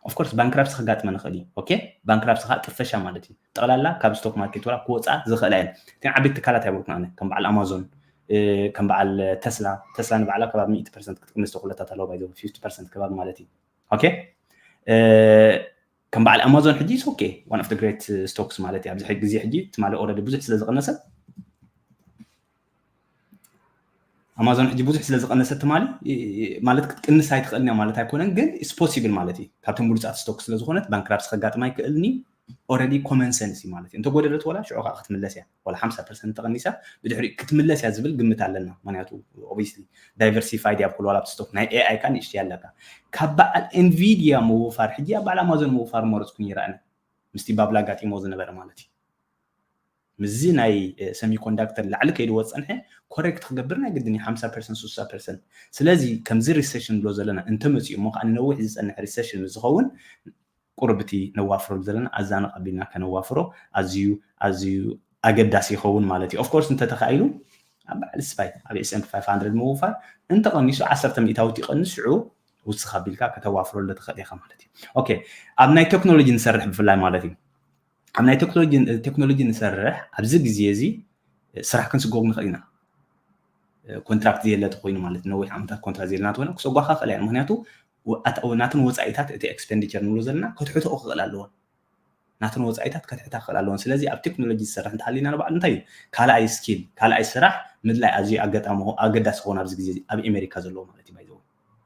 ኦፍኮርስ ባንክራፕሲ ከጋጥመ ንኽእል እዩ። ኦኬ፣ ባንክራፕሲ ከዓ ጥፈሻ ማለት እዩ። ጠቕላላ ካብ ስቶክ ማርኬት ወላ ክወፃ ዝኽእላ እየን። እተን ዓበይቲ ትካላት ኣይበልኩን ኣነ፣ ከም በዓል ኣማዞን፣ እ፣ ከም በዓል ተስላ። ተስላ ንባዕላ ከባቢ ሚእቲ ፐርሰንት ክትቅንስ ተኽእሎታት ኣለዋ፣ ባይ ዘ ወይ ፊፍቲ ፐርሰንት ከባቢ ማለት እዩ። ኦኬ፣ እ፣ ከም በዓል ኣማዞን ሕጂ ኦኬ፣ one of the great stocks ማለት እዩ። ኣብዚ ሕጂ ግዜ ሕጂ ትማሊ ኦልሬዲ ብዙሕ ስለ ዝቐነሰ፣ ኣማዞን ሕጂ ብዙሕ ስለ ዝቐነሰት ትማሊ፣ እ፣ ማለት ክትቅንስ ኣይትኽእልን እያ ማለት ኣይኮነን፣ ግን it's possible ማለት እዩ። ካብቶም ብሉጻት ስቶክ ስለ ዝኾነት ባንክራፕሲ ከጋጥማ ኣይክእልን እዩ። ኦልሬዲ ኮመን ሰንስ እዩ ማለት እዩ። እንተጎደለት ወላ ሽዑ ከዓ ክትምለስ እያ። ወላ ሓምሳ ፐርሰንት ተቐኒሳ ብድሕሪኡ ክትምለስ እያ ዝብል ግምት ኣለና። ምክንያቱ ኦብቪስሊ ዳይቨርሲፋይድ እያ ኣብ ኩሉ፣ ዋላ ኣብቲ ስቶክ ናይ ኤ ኣይ ከዓ ንእሽተይ ኣለካ። ካብ በዓል ኤንቪድያ ምውፋር ሕጂ ኣብ በዓል ኣማዞን ምውፋር መረፅኩ ነይረ ኣነ። ምስቲ ባብል ኣጋጢሞ ዝነበረ ማለት እዩ። ምስዚ ናይ፣ እ፣ ሰሚኮንዳክተር ላዕሊ ከይድዎ ዝጸንሐ ኮሬክት ክገብር ናይ ግድን እዩ፣ ሓምሳ ፐርሰንት፣ ስሳ ፐርሰንት። ስለዚ ከምዚ ሪሰሽን ንብሎ ዘለና እንተመጺኡ እሞ ከኣ ንነዊሕ ዝጸንሕ ሪሰሽን ምስ ዝኸውን ቁሩብ እቲ ነዋፍረሉ ዘለና ኣዛንቕ ኣቢልና ከነዋፍሮ ኣዝዩ፣ ኣዝዩ ኣገዳሲ ይኸውን ማለት እዩ። ኦፍኮርስ እንተተኻኢሉ ኣብ በዓል ስፓይ ኣብ ኤስ ኤንድ ፒ ፋይቭ ሃንድረድ ምውፋር እንተቐኒሱ ዓሰርተ ሚእታዊት ይቐንስ፣ ሽዑ ውስኽ ኣቢልካ ከተዋፍረሉ ትኽእል ኢኻ ማለት እዩ። ኦኬ፣ ኣብ ናይ ቴክኖሎጂ ንሰርሕ ብፍላይ ማለት እዩ። ኣብ ናይ ቴክኖሎጂ ንሰርሕ ኣብዚ ግዜ እዚ ስራሕ ክንስጎግ ንኽእል ኢና። ኮንትራክት ዘየለ ተኮይኑ ማለት ነዊሕ ዓመታት ኮንትራክት ዘየለና ተኮይኑ ክሰጓኻ ክእል እያ። ምክንያቱ ናትን ወፃኢታት እቲ ኤክስፔንዲቸር ንብሎ ዘለና ክትሕትኦ ክኽእል ኣለዎን ናትን ወፃኢታት ከትሕታ ክኽእል ኣለዎን። ስለዚ ኣብ ቴክኖሎጂ ዝሰርሕ እንተሃሊና ንባዕሉ እንታይ እዩ ካልኣይ ስኪል ካልኣይ ስራሕ ምድላይ ኣዝዩ ኣገዳሲ ክኸውን ኣብዚ ግዜ ኣብ ኤሜሪካ ዘለዎ ማለት እዩ። ባይዘው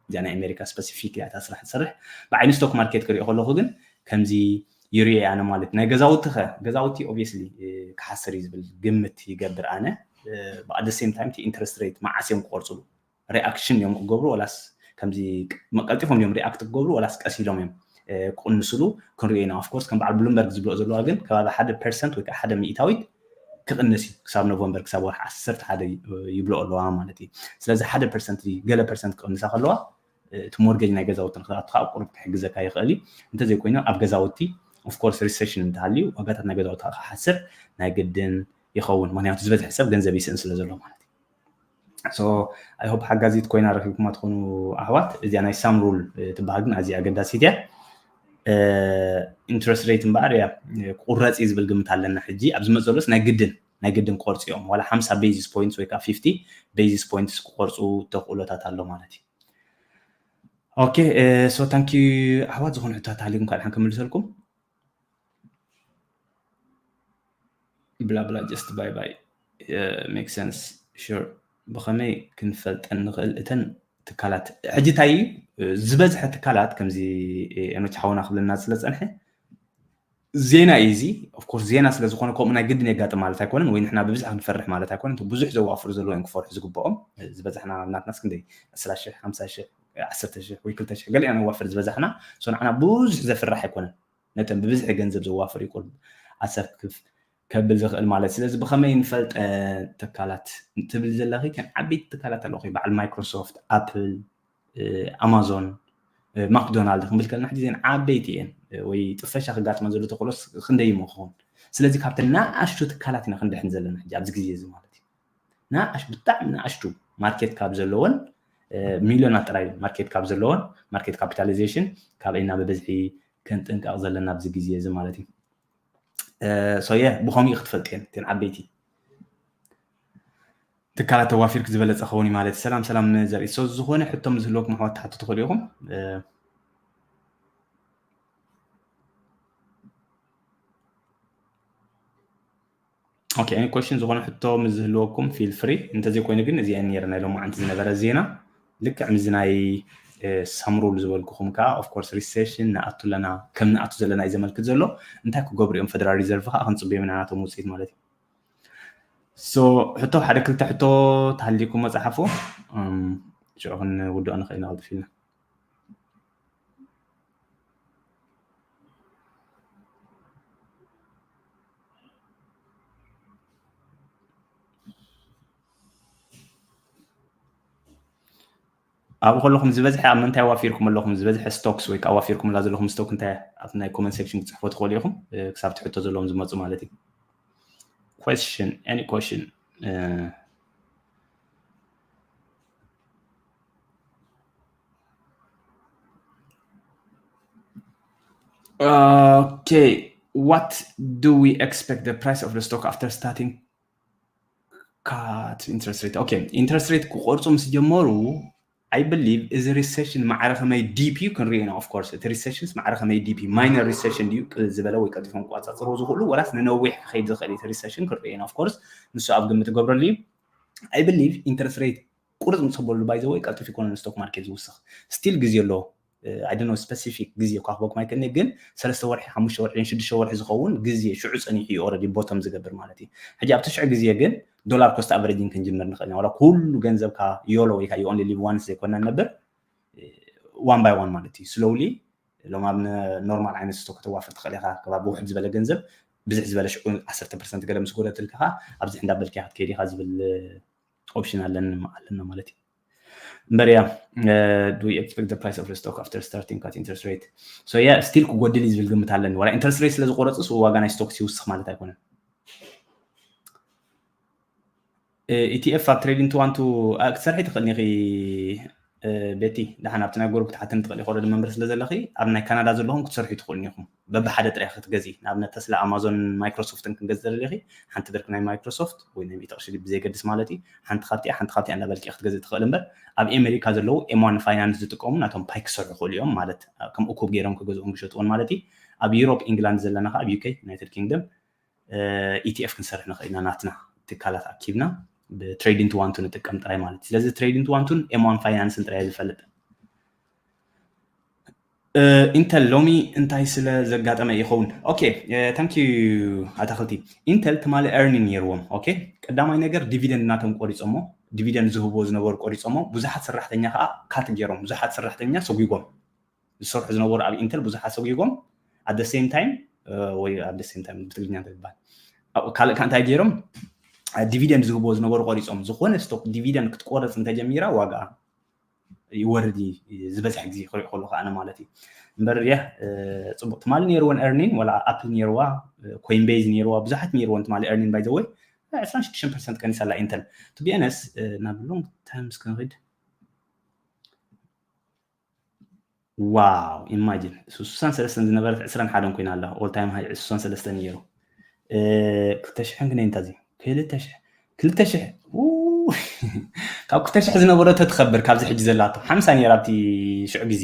እዚኣ ናይ ኤሜሪካ ስፐሲፊክ እያ እታ ስራሕ ትሰርሕ። ብዓይኒ ስቶክ ማርኬት ክሪኦ ከለኹ ግን ከምዚ ይሪኦ ኣነ ማለት ናይ ገዛውቲ ኸ ገዛውቲ ኦብቪየስሊ ክሓስር እዩ ዝብል ግምት ይገብር ኣነ። ብኣደ ሴም ታይም ኢንትረስት ሬት መዓስ እዮም ክቆርፅሉ ሪኣክሽን እዮም ክገብሩ ወላስ ከምዚ ቀልጢፎም እዮም ሪኣክት ክገብሩ ወላስ ቀስ ኢሎም እዮም ክቕንስሉ ክንሪኦ ኢና። ኦፍኮርስ ከም በዓል ብሉምበርግ ዝብልኦ ዘለዋ ግን ከባቢ ሓደ ፐርሰንት ወይ ከዓ ሓደ ሚእታዊት ክቕንስ እዩ ክሳብ ኖቨምበር ክሳብ ወርሒ ዓሰርተ ሓደ ይብልኦ ኣለዋ ማለት እዩ። ስለዚ ሓደ ፐርሰንት ገለ ፐርሰንት ክቕንሳ ከለዋ እቲ ሞርጌጅ ናይ ገዛውቲ ንክትኣቱ ከዓ ቁሩብ ክሕግዘካ ይኽእል እዩ። እንተዘይኮይኑ ኣብ ገዛውቲ ኦፍኮርስ ሪሴሽን እንተሃልዩ ዋጋታት ናይ ገዛውቲ ክሓስር ናይ ግድን ይኸውን። ምክንያቱ ዝበዝሐ ሰብ ገንዘብ ይስእን ስለ ዘሎ ማለት እዩ። So I hope ሓጋዚት ኮይና ረኪብኩማ ትኾኑ ኣሕዋት። እዚኣ ናይ ሳም ሩል ትበሃል ግን ኣዝያ ኣገዳሲት እያ። ኢንትረስት ሬት እምበኣር እያ ክቁረፅ እዩ ዝብል ግምት ኣለና። ሕጂ ኣብ ዝመፅ ዘሎስ ናይ ግድን ናይ ግድን ክቆርፁ እዮም። ዋላ ሓምሳ ቤዚስ ፖይንትስ ወይ ከዓ ፊፍቲ ቤዚስ ፖይንትስ ክቆርፁ ተኽእሎታት ኣሎ ማለት እዩ። ኦኬ፣ so thank you ኣሕዋት። ዝኾነ ሕቶታት ሃልዩኩም ካልእ ሓን ክምልሰልኩም። ብላ ብላ just bye bye makes sense sure። ብኸመይ ክንፈልጠን ንኽእል እተን ትካላት? ሕጂ እንታይ እዩ ዝበዝሐ ትካላት ከምዚ ኤኖች ሓውና ክብለና ስለ ዝፀንሐ ዜና እዩ እዚ። ኦፍኮርስ ዜና ስለ ዝኾነ ከምኡ ናይ ግድን የጋጥም ማለት ኣይኮነን፣ ወይ ንሕና ብብዝሒ ክንፈርሕ ማለት ኣይኮነን። ብዙሕ ዘዋፍሩ ዘለዉ እዮም ክፈርሑ ዝግብኦም። ዝበዛሕና ናትናስ ክንደይ ዕስራ ሽሕ፣ ሓምሳ ሽሕ፣ ዓሰርተ ሽሕ ወይ ክልተ ሽሕ ገለ ኢና ነዋፍር ዝበዛሕና። ንዓና ብዙሕ ዘፍርሕ ኣይኮነን። ነተን ብብዝሒ ገንዘብ ዘዋፍር እዩ ቁሩብ ኣሰክፍ ከብል ዝኽእል ማለት። ስለዚ ብኸመይ ንፈልጠ ትካላት ትብል ዘለኺ ከም ዓበይቲ ትካላት ኣለኹ በዓል ማይክሮሶፍት፣ ኣፕል፣ ኣማዞን፣ ማክዶናልድ ክንብል ከለና ሕጂ ዘን ዓበይቲ እየን ወይ ጥፈሻ ክጋጥመን ዘሎ ተኽእሎስ ክንደይ ይሞ ክኸውን። ስለዚ ካብተን ንኣሽቱ ትካላት ኢና ክንድሕን ዘለና ሕጂ ኣብዚ ግዜ እዚ ማለት እዩ። ንኣሽ ብጣዕሚ ንኣሽቱ ማርኬት ካብ ዘለዎን ሚሊዮናት ጥራይ ማርኬት ካብ ዘለዎን ማርኬት ካፒታሊዜሽን ካበይ ናብ ብዝሒ ክንጥንቀቕ ዘለና ኣብዚ ግዜ እዚ ማለት እዩ። ሶየ ብኸምኡ ክትፈልጥ እየን እተን ዓበይቲ ትካላት ተዋፊርክ ዝበለፀ ኸውን ማለት። ሰላም ሰላም ዘርኢ ሶ ዝኾነ ሕቶም ዝህልወኩም ኣሕዋት ትሓቱ ትኽእሉ ኢኹም። ኦኬ፣ any question ዝኾነ ሕቶ ምስ ዝህልወኩም feel free። እንተዘይኮይኑ ግን እዚኣ ነይረ ናይ ሎማዓንቲ ዝነበረ ዜና ልክዕ ምስዚ ናይ ሳምሩል ዝበልኩኹም ከዓ ኦፍኮርስ ሪሴሽን ንኣቱ ኣለና ከም ንኣቱ ዘለና እዩ ዘመልክት ዘሎ። እንታይ ክገብሩ እዮም ፌደራል ሪዘርቭ ከዓ ክንፅበዮም ኢና ናቶም ውፅኢት ማለት እዩ። ሶ ሕቶ ሓደ ክልተ ሕቶ ተሃሊኩም መፅሓፉ ሽዑ ክንውድኦ ንኽእል ኢና ቅልጥፍ ኢልና። ኣብኡ ከለኹም ዝበዝሐ ኣብ ምንታይ ዋፊርኩም ኣለኹም? ዝበዝሐ ስቶክስ ወይ ከዓ ዋፊርኩምላ ዘለኹም ስቶክ እንታይ ኣብ ናይ ኮመንት ሴክሽን ክትፅሕፎ ትኽእሉ ኢኹም። ክሳብ ትሕቶ ዘለዎም ዝመፁ ማለት እዩ። Question, any question? Okay, what do we expect the price of the stock after starting cut interest rate? Okay, interest rate ክቆርፁ ምስ ጀመሩ I believe እዚ ሪሴሽን ማዕረ ከመይ ዲፕ እዩ ክንሪኦ ኢና። Of course እቲ ሪሴሽንስ ማዕረ ከመይ ዲፕ እዩ፣ ማይነር ሪሴሽን ድዩ ቅልል ዝበለ ወይ ቀልጢፎም ክቋፃፅርዎ ዝኽእሉ ወላስ ንነዊሕ ክኸይድ ዝኽእል እቲ ሪሴሽን ክንሪኦ ኢና። Of course ንሱ ኣብ ግምት ገብረሉ እዩ። I believe interest rate ቁርፅ ምስ በሉ ባይዘወይ ቀልጢፍ ይኮነ ንስቶክ ማርኬት ዝውስኽ ስቲል ግዜ ኣሎ። I don't know specific ግዜ እኳ ክበኩም ኣይክእልኒ ግን ሰለስተ ወርሒ ሓሙሽተ ወርሒ ሽዱሽተ ወርሒ ዝኸውን ግዜ ሽዑ ፀኒሑ እዩ already ቦቶም ዝገብር ማለት እዩ። ሕጂ ኣብ ትሽዑ ግዜ ግን ዶላር ኮስት ኣቨሬጂንግ ክንጅምር ንኽእል ኢና። ዋላ ኩሉ ገንዘብካ ዮሎ ወይ ከዓ you only live once ዘይኮንና ንነብር one by one ማለት እዩ። ስሎውሊ ሎም ኣብ ኖርማል ዓይነት ስቶክ ከተዋፍር ትኽእል ኢኻ። ከባቢ ውሕድ ዝበለ ገንዘብ ብዝሕ ዝበለ ሽዑ ዓሰርተ ፐርሰንት ገለ ምስ ጎደትልካ ኣብዚ እንዳበልካ ክትከይድ ኢኻ ዝብል ኦፕሽን ኣለና ማለት እዩ። እምበር ያ do we expect the price of the stock after starting cut interest rate? So yeah, ስቲል ክጎድል እዩ ዝብል ግምት ኣለኒ። ዋላ ኢንትረስት ሬት ስለ ዝቆረፅስ ዋጋ ናይ ስቶክስ ይውስኽ ማለት ኣይኮነን። ኢቲኤፍ ኣብ ትሬዲንግ ትዋንቱ ክትሰርሒ ትኽእል ኢኺ። ቤቲ፣ ደሓን ኣብቲ ናይ ጎረብ ክትሓተኒ ትኽእሊ ኮረድ መንበር ስለ ዘለኺ ኣብ ናይ ካናዳ ዘለኹም ክትሰርሑ ትኽእሉ ኢኹም። በብሓደ ጥራይ ክትገዚ፣ ንኣብነት ተስላ ኣማዞን ማይክሮሶፍትን ክንገዚ ዘለኺ፣ ሓንቲ ብርኪ ናይ ማይክሮሶፍት ወይ ናይ ሚእቲ ቅርሺ ብዘይገድስ ማለት እዩ፣ ሓንቲ ካብቲኣ ሓንቲ ካብቲኣ እንዳበልኪ ክትገዚ ትኽእል እምበር፣ ኣብ ኣሜሪካ ዘለዉ ኤም ዋን ፋይናንስ ዝጥቀሙ ናቶም ፓይ ክሰርሑ ይኽእሉ እዮም ማለት፣ ከም እኩብ ገይሮም ክገዝኡን ክሸጥዎን ማለት እዩ። ኣብ ዩሮፕ ኢንግላንድ ዘለና ከዓ ኣብ ዩኬ ዩናይትድ ኪንግደም ኢቲኤፍ ክንሰርሕ ንኽእል ኢና፣ ናትና ትካላት ኣኪብና ብትሬዲንግ ቱ ዋን ቱ ንጥቀም ጥራይ ማለት እዩ። ስለዚ ትሬዲንግ ቱ ዋን ቱን ኤም ዋን ፋይናንስን ጥራይ ዝፈልጥ። ኢንተል ሎሚ እንታይ ስለ ዘጋጠመ ይኸውን? ኦኬ፣ ታንክ ዩ ኣታክልቲ። ኢንተል ትማሊ ኤርኒን ነይርዎም። ኦኬ፣ ቀዳማይ ነገር ዲቪደንድ ናቶም ቆሪጾሞ፣ ዲቪደንድ ዝህብዎ ዝነበሩ ቆሪጾሞ፣ ብዙሓት ሰራሕተኛ ከዓ ካት ገይሮም፣ ብዙሓት ሰራሕተኛ ሰጒጎም። ዝሰርሑ ዝነበሩ ኣብ ኢንተል ብዙሓት ሰጒጎም፣ at the same time ወይ at the same time ብትግርኛ እንታይ ይባሃል፣ ካልእ ከ እንታይ ገይሮም፣ ዲቪደንድ ዝህብዎ ዝነበሩ ቆሪጾም። ዝኾነ ስቶክ ዲቪደንድ ክትቆረጽ እንተጀሚራ ዋጋ ይወርድ እዩ፣ ዝበዝሕ ግዜ ክሪኦ ከለኹ ኣነ ማለት እዩ። እምበር ያ፣ ጽቡቕ ትማሊ ነይርወን ኤርኒን፣ ዋላ ኣፕል ነይርዋ፣ ኮይንቤዝ ነይርዋ፣ ብዙሓት ነይርወን ትማሊ ኤርኒን። ባይ ዘ ወይ ዕስራን ሽዱሽተን ፐርሰንት ቀኒሳ ኣላ ኢንተል። ቱ ቢ ኦነስት፣ ናብ ሎንግ ተርምስ ክንኸይድ፣ ዋው፣ ኢማጂን፣ ስሳን ሰለስተን ዝነበረት ዕስራን ሓደን ኮይና ኣላ። ኦል ታይም ሃይ ስሳን ሰለስተን ነይሩ። ክልተ ሽሕን ክንደይ እንታዚ? ክልተ ሽሕ፣ ክልተ ሽሕ፣ ው! ካብ ክልተ ሽሕ ዝነበረቶ ትኸብር ካብዚ ሕጂ ዘላቶ። ሓምሳ ነይራ ኣብቲ ሽዑ ግዜ።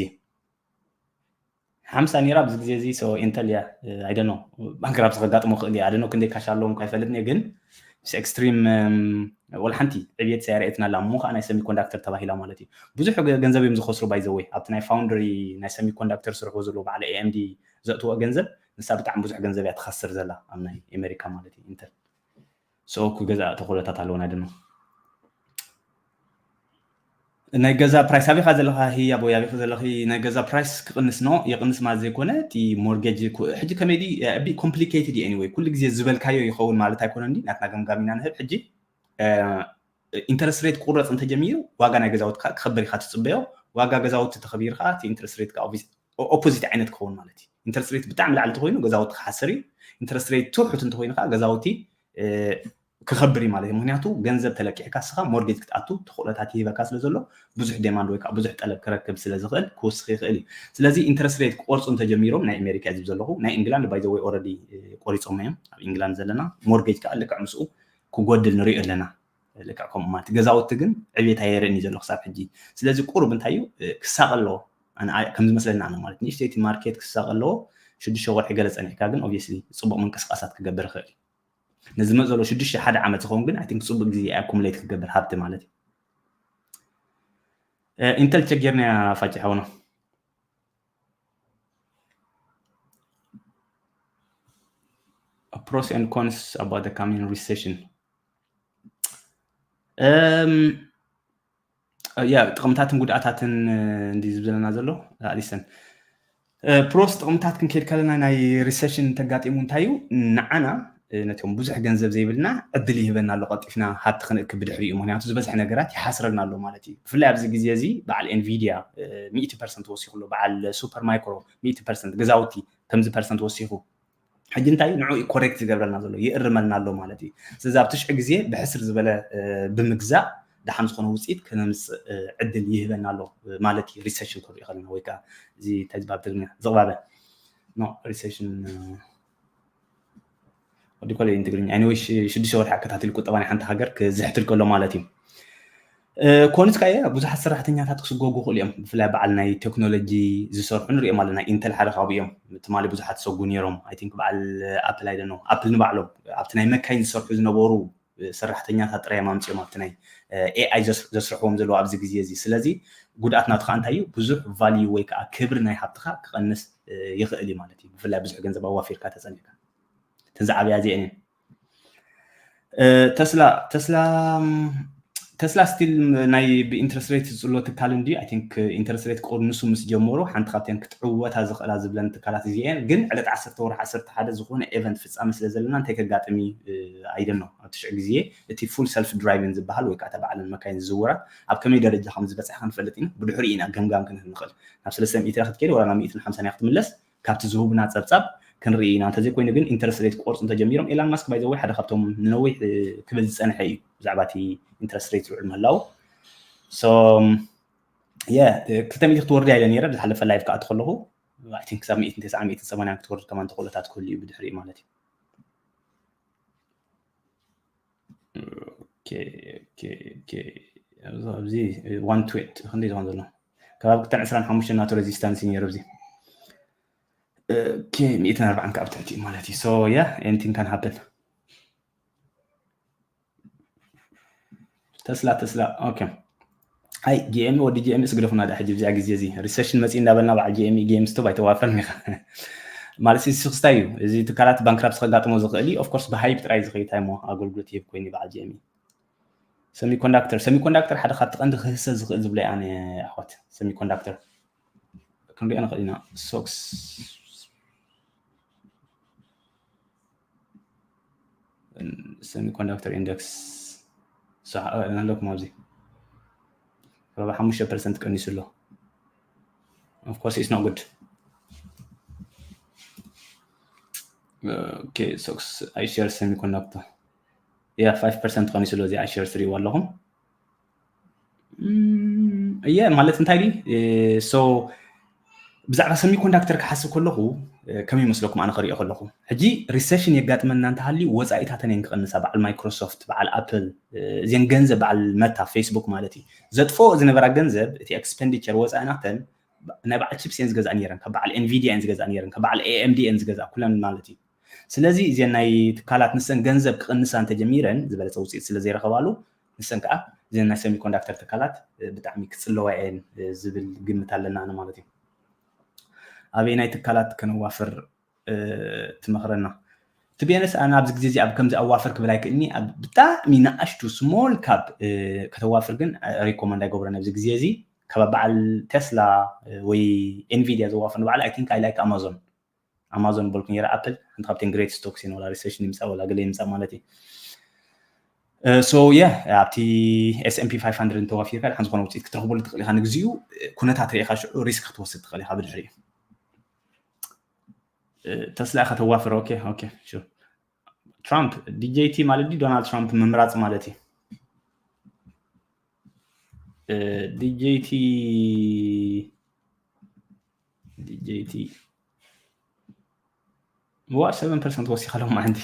ሓምሳ ነይራ ኣብዚ ግዜ እዚ። So ኢንተል እያ፣ I don't know፣ ባንክራፕሲ ከጋጥሞ ክእል እያ። I don't know ክንደይ ካሽ ኣለዎም እኳ ኣይፈልጥን እየ፣ ግን ኤክስትሪም፣ ወላ ሓንቲ ዕብየት ሳይረኤትና ኣላ። እሞ ከዓ ናይ ሰሚኮንዳክተር ተባሂላ ማለት እዩ። ብዙሕ ገ-፣ ገንዘብ እዮም ዝኸስሩ። ባይ ዘ ወይ ኣብቲ ናይ ፋውንድሪ ናይ ሰሚኮንዳክተር ስርሕዎ ዘለዎ በዓል ኤ ኤም ዲ ዘእትዎ ገንዘብ፣ ንሳ ብጣዕሚ ብዙሕ ገንዘብ እያ ትኸስር ዘላ ኣብ ናይ ኣሜሪካ ማለት እዩ ኢንተል። So ክገዝኣ ተኽእሎታት ኣለዎ። ናይ ደኖ ናይ ገዛ ፕራይስ ኣበይ ኢኻ ዘለኻ? ህያብ ወይ ኣበይ ኢኻ ዘለኺ? ናይ ገዛ ፕራይስ ክቕንስ ነው። የቕንስ ማለት ዘይኮነ፣ እቲ ሞርጌጅ ኩ-፣ ሕጂ ከመይ ድዩ? ቢ ኮምፕሊኬትድ እዩ። ኤኒወይ፣ ኩሉ ግዜ ዝበልካዮ ይኸውን ማለት ኣይኮነን ድዩ? ናትና ገምጋም ኢና ንህብ። ሕጂ ኢንተረስት ሬት ክቑረጽ እንተጀሚሩ፣ ዋጋ ናይ ገዛውትካ ክኸብር ኢኻ ትጽበዮ። ዋጋ ገዛውቲ ተኸቢሩ ከዓ እቲ ኢንተረስት ሬት ከዓ ኦፖዚት ዓይነት ክኸውን ማለት እዩ። ኢንተረስት ሬት ብጣዕሚ ላዕሊ እንተኾይኑ ገዛውቲ ክሓስር እዩ። ኢንተረስት ሬት ትሑት እንተኾይኑ ከዓ ገዛውቲ ክኸብር እዩ ማለት እዩ። ምክንያቱ ገንዘብ ተለቂሕካ ንስኻ ሞርጌጅ ክትኣቱ ተኽእሎታት ይህበካ ስለ ዘሎ፣ ብዙሕ ዴማንድ ወይ ከዓ ብዙሕ ጠለብ ክረክብ ስለ ዝኽእል ክውስኽ ይኽእል እዩ። ስለዚ ኢንተረስት ሬት ክቆርፁ እንተጀሚሮም፣ ናይ ኣሜሪካ እዩ ዝብል ዘለኹ፣ ናይ ኢንግላንድ ባይ ዘ ወይ ኦልሬዲ ቆሪፆም እዮም። ኣብ ኢንግላንድ ዘለና ሞርጌጅ ከዓ ልክዕ ምስኡ ክጎድል ንሪኦ ኣለና። ልክዕ ከምኡ ማለት ገዛውቲ ግን ዕብየት ኣየርእን እዩ ዘሎ ክሳብ ሕጂ። ስለዚ ቁሩብ እንታይ እዩ ክሳቕ ኣለዎ፣ ኣነ ከም ዝመስለኒ ኣነ ማለት ንእሽተይቲ ማርኬት ክሳቕ ኣለዎ። ሽዱሽተ ወርሒ ገለ ጸኒሕካ ግን ኦብቪየስሊ ጽቡቕ ምንቅስቃሳት ክገብር ይኽእል እዩ። ነዚ ዝመጽእ ዘሎ ሽዱሽተ ሓደ ዓመት ዝኸውን ግን ኣይ ቲንክ ጽቡቕ ግዜ ኣኩሙሌት ክገብር ሃብቲ ማለት እዩ። ኢንተል ቸክ ጌርናያ ፋጭ ሓውና። Pros and cons about the coming recession። ያ ጥቕምታትን ጉድኣታትን እንዲ ዝብለና ዘሎ ኣሊሰን ፕሮስ ጥቕምታት ክንከይድ ከለና ናይ ሪሰሽን ተጋጢሙ እንታይ እዩ ንዓና ነቶም ብዙሕ ገንዘብ ዘይብልና ዕድል ይህበና ኣሎ። ቀልጢፍና ሃብቲ ክንእክብ ብድሕሪኡ፣ ምክንያቱ ዝበዝሐ ነገራት ይሓስረልና ኣሎ ማለት እዩ። ብፍላይ ኣብዚ ግዜ እዚ በዓል ኤንቪዲያ ሚእቲ ፐርሰንት ወሲኹ ኣሎ፣ በዓል ሱፐር ማይክሮ ሚእቲ ፐርሰንት፣ ገዛውቲ ከምዚ ፐርሰንት ወሲኹ። ሕጂ እንታይ ንዑ ኮሬክት ዝገብረልና ዘሎ ይእርመልና ኣሎ ማለት እዩ። ስለዚ ኣብ ትሽዒ ግዜ ብሕስር ዝበለ ብምግዛእ ደሓን ዝኾነ ውፅኢት ከነምፅእ ዕድል ይህበና ኣሎ ማለት እዩ። ሪሰሽን ክንሪኦ ከለና ወይ ከዓ እዚ እንታይ ዝበሃል ትግርኛ ዝቕባበ ሪሰሽን ወዲ ኮለ ትግርኛ። ኤኒወይ ሽዱሽተ ወርሒ ኣከታቲሉ ቁጠባ ናይ ሓንቲ ሃገር ክዝሕትል ከሎ ማለት እዩ። ኮንስ ከኣ ብዙሓት ሰራሕተኛታት ክሰጎጉ ይኽእሉ እዮም። ብፍላይ በዓል ናይ ቴክኖሎጂ ዝሰርሑ ንሪኦም ኣለና። ኢንተል ሓደ ካብኡ እዮም። ትማሊ ብዙሓት ዝሰጉ ነይሮም። ኣይ ቲንክ በዓል ኣፕል ኣይደኖ ኣፕል ንባዕሎም ኣብቲ ናይ መካይን ዝሰርሑ ዝነበሩ ሰራሕተኛታት ጥራይ ኣምፅኦም ኣብቲ ናይ ኤኣይ ዘስርሕዎም ዘለዉ ኣብዚ ግዜ እዚ። ስለዚ ጉድኣት ናቱ ከዓ እንታይ እዩ? ብዙሕ ቫልዩ ወይ ከዓ ክብሪ ናይ ሃብትኻ ክቐንስ ይኽእል እዩ ማለት እዩ። ብፍላይ ብዙሕ ገንዘብ ኣዋፊርካ ተፀኒዕካ እተን ዝዓበያ እዚአን እየን። ተስላ ተስላ ተስላ ስቲል ናይ ብኢንትረስት ሬት ዝፅሎ ትካል እንዲ ኣይ ቲንክ ኢንትረስት ሬት ክቕንሱ ምስ ጀመሩ ሓንቲ ካብተን ክትዕወታ ዝኽእላ ዝብለን ትካላት እዚአን። ግን ዕለት ዓሰርተ ወርሒ ዓሰርተ ሓደ ዝኾነ ኤቨንት ፍፃመ ስለ ዘለና እንታይ ከጋጥም እዩ ኣይደኖ ኣብ ትሽዒ ግዜ እቲ ፉል ሰልፍ ድራይቨን ዝበሃል ወይ ከዓ ተባዕለን መካይን ዝዝውራ ኣብ ከመይ ደረጃ ከም ዝበፅሐ ክንፈልጥ ኢና። ብድሕሪኡ ኢና ገምጋም ክንህብ ንኽእል። ናብ ሰለስተ ሚእቲ ክትከይድ ወላ ናብ ሚእትን ሓምሳን ክትምለስ ካብቲ ዝህቡና ጸብጻብ ክንርኢ ኢና። እንተዘይኮይኑ ግን ኢንተረስት ሬት ክቆርፁ እንተጀሚሮም፣ ኤላን ማስክ ባይ ዘ ወይ ሓደ ካብቶም ንነዊሕ ክብል ዝጸንሐ እዩ ብዛዕባ እቲ ኢንተረስት ሬት ልዑል ምህላው። So የ ክልተ ሚእቲ ክትወርድ ኢለ ነይረ ብዝሓለፈ ላይቭ ክኣቱ ከለኹ። I think ክሳብ ሚእትን ተስዓን ሚእትን ሰማንያን ክትወርድ ከማን ተኽእሎታት ክህሉ እዩ ብድሕሪኡ ማለት እዩ። ኦኬ፣ ኦኬ፣ ኦኬ። ኣብዚ፣ እዚ one twenty ክንደይ ዝኸውን ዘሎ? ከባቢ ክልተን ዕስራን ሓሙሽተን ናቱ ሬዚስታንስ እዩ ነይሩ ኣብዚ። ኦኬ፣ ሚእትን ኣርባዓን ካብ ትሕቲ ማለት እዩ። So yeah, anything can happen። ተስላ፣ ተስላ። ኦኬ። ኣይ፣ ጂ ኤም፣ ወዲ ጂ ኤም ስግደፉና ዳ ሕጂ ብዚኣ ግዜ እዚ ሪሰሽን መፂእ እንዳበልና በዓል ጂ ኤም፣ ጌም ስቶፕ ኣይተዋፈርን ኢኻ። ማለት እዚ ክስታይ እዩ። እዚ ትካላት ባንክራፕሲ ከጋጥሞ ዝኽእል እዩ። Of course ብሃይፕ ጥራይ ዝኸይድ ታይሞ ኣገልግሎት ይህብ ኮይኑ በዓል ጂ ኤም። ሰሚኮንዳክተር፣ ሰሚኮንዳክተር ሓደ ካብቲ ቀንዲ ክህሰ ዝኽእል ዝብሎ ኣነ ኣሕዋት። ሰሚኮንዳክተር ክንሪኦ ንኽእል ኢና። ሶክስ ሰሚኮንዳክተር ኢንደክስ ኣለኩም ኣብዚ ከባቢ ሓሙሽተ ፐርሰንት ቀኒሱ ኣሎ። Of course it's not good. Okay, ሶክስ ኣይሸር ሰሚኮንዳክተር ያ ፋይቭ ፐርሰንት ቀኒሱ ኣሎ። እዚ ኣይሸር ትሪእዎ ኣለኹም። እየ ማለት እንታይ ድዩ? So ብዛዕባ ሰሚኮንዳክተር ክሓስብ ከለኹ ከመይ ይመስለኩም? ኣነ ክሪኦ ከለኹ ሕጂ ሪሰሽን የጋጥመና እንተሃልዩ ወፃኢታተን እየን ክቐንሳ። በዓል ማይክሮሶፍት፣ በዓል ኣፕል፣ እዚን ገንዘብ በዓል መታ፣ ፌስቡክ ማለት እዩ፣ ዘጥፍኦ ዝነበራ ገንዘብ፣ እቲ ኤክስፐንዲቸር ወፃኢ ናተን ናይ በዓል ቺፕስ እየን ዝገዝኣ ነይረን፣ ካብ በዓል ኤንቪዲያ እየን ዝገዝኣ ነይረን፣ ካብ በዓል ኤኤምዲ እየን ዝገዝኣ ኩለን ማለት እዩ። ስለዚ እዚን ናይ ትካላት ንሰን ገንዘብ ክቕንሳ እንተጀሚረን ዝበለፀ ውፅኢት ስለ ዘይረኸባሉ ንሰን ከዓ እዘን ናይ ሰሚኮንዳክተር ትካላት ብጣዕሚ ክፅለዋ እየን ዝብል ግምት ኣለና ኣነ ማለት እዩ። ኣበይ ናይ ትካላት ከነዋፍር ትመኽረና? ትቢኤንስ ኣነ ኣብዚ ግዜ እዚ ኣብ ከምዚ ኣዋፍር ክብል ኣይክእልኒ። ኣብ ብጣዕሚ ንኣሽቱ ስሞል ካፕ ከተዋፍር ግን ሪኮመንድ ኣይገብረን ኣብዚ ግዜ እዚ። ካብ በዓል ቴስላ ወይ ኤንቪዲያ ዘዋፍር ንባዕሉ I think I like ኣማዞን ኣማዞን በልኩ ነይረ። ኣፕል ሓንቲ ካብተን ግሬት ስቶክስ እየን፣ ዋላ ሪሴሽን ይምፃእ ዋላ ገለ ይምፃእ ማለት እዩ። So yeah፣ ኣብቲ S and P five hundred እንተዋፊርካ ድሓን ዝኾነ ውፅኢት ክትረኽበሉ ትኽእል ኢኻ። ንግዚኡ ኩነታት ርኢኻ ሽዑ ሪስክ ክትወስድ ትኽእል ኢኻ ብድሕሪኡ። ተስላ ኢኻ ተዋፍር። ኦኬ ኦኬ ሹር። ትራምፕ ዲጄቲ ማለት ድዩ ዶናልድ ትራምፕ ምምራፅ ማለት እዩ። ዲጄቲ ዲጄቲ ዋ ሰቨን ፐርሰንት ወሲኻ ሎም ዓንዲ።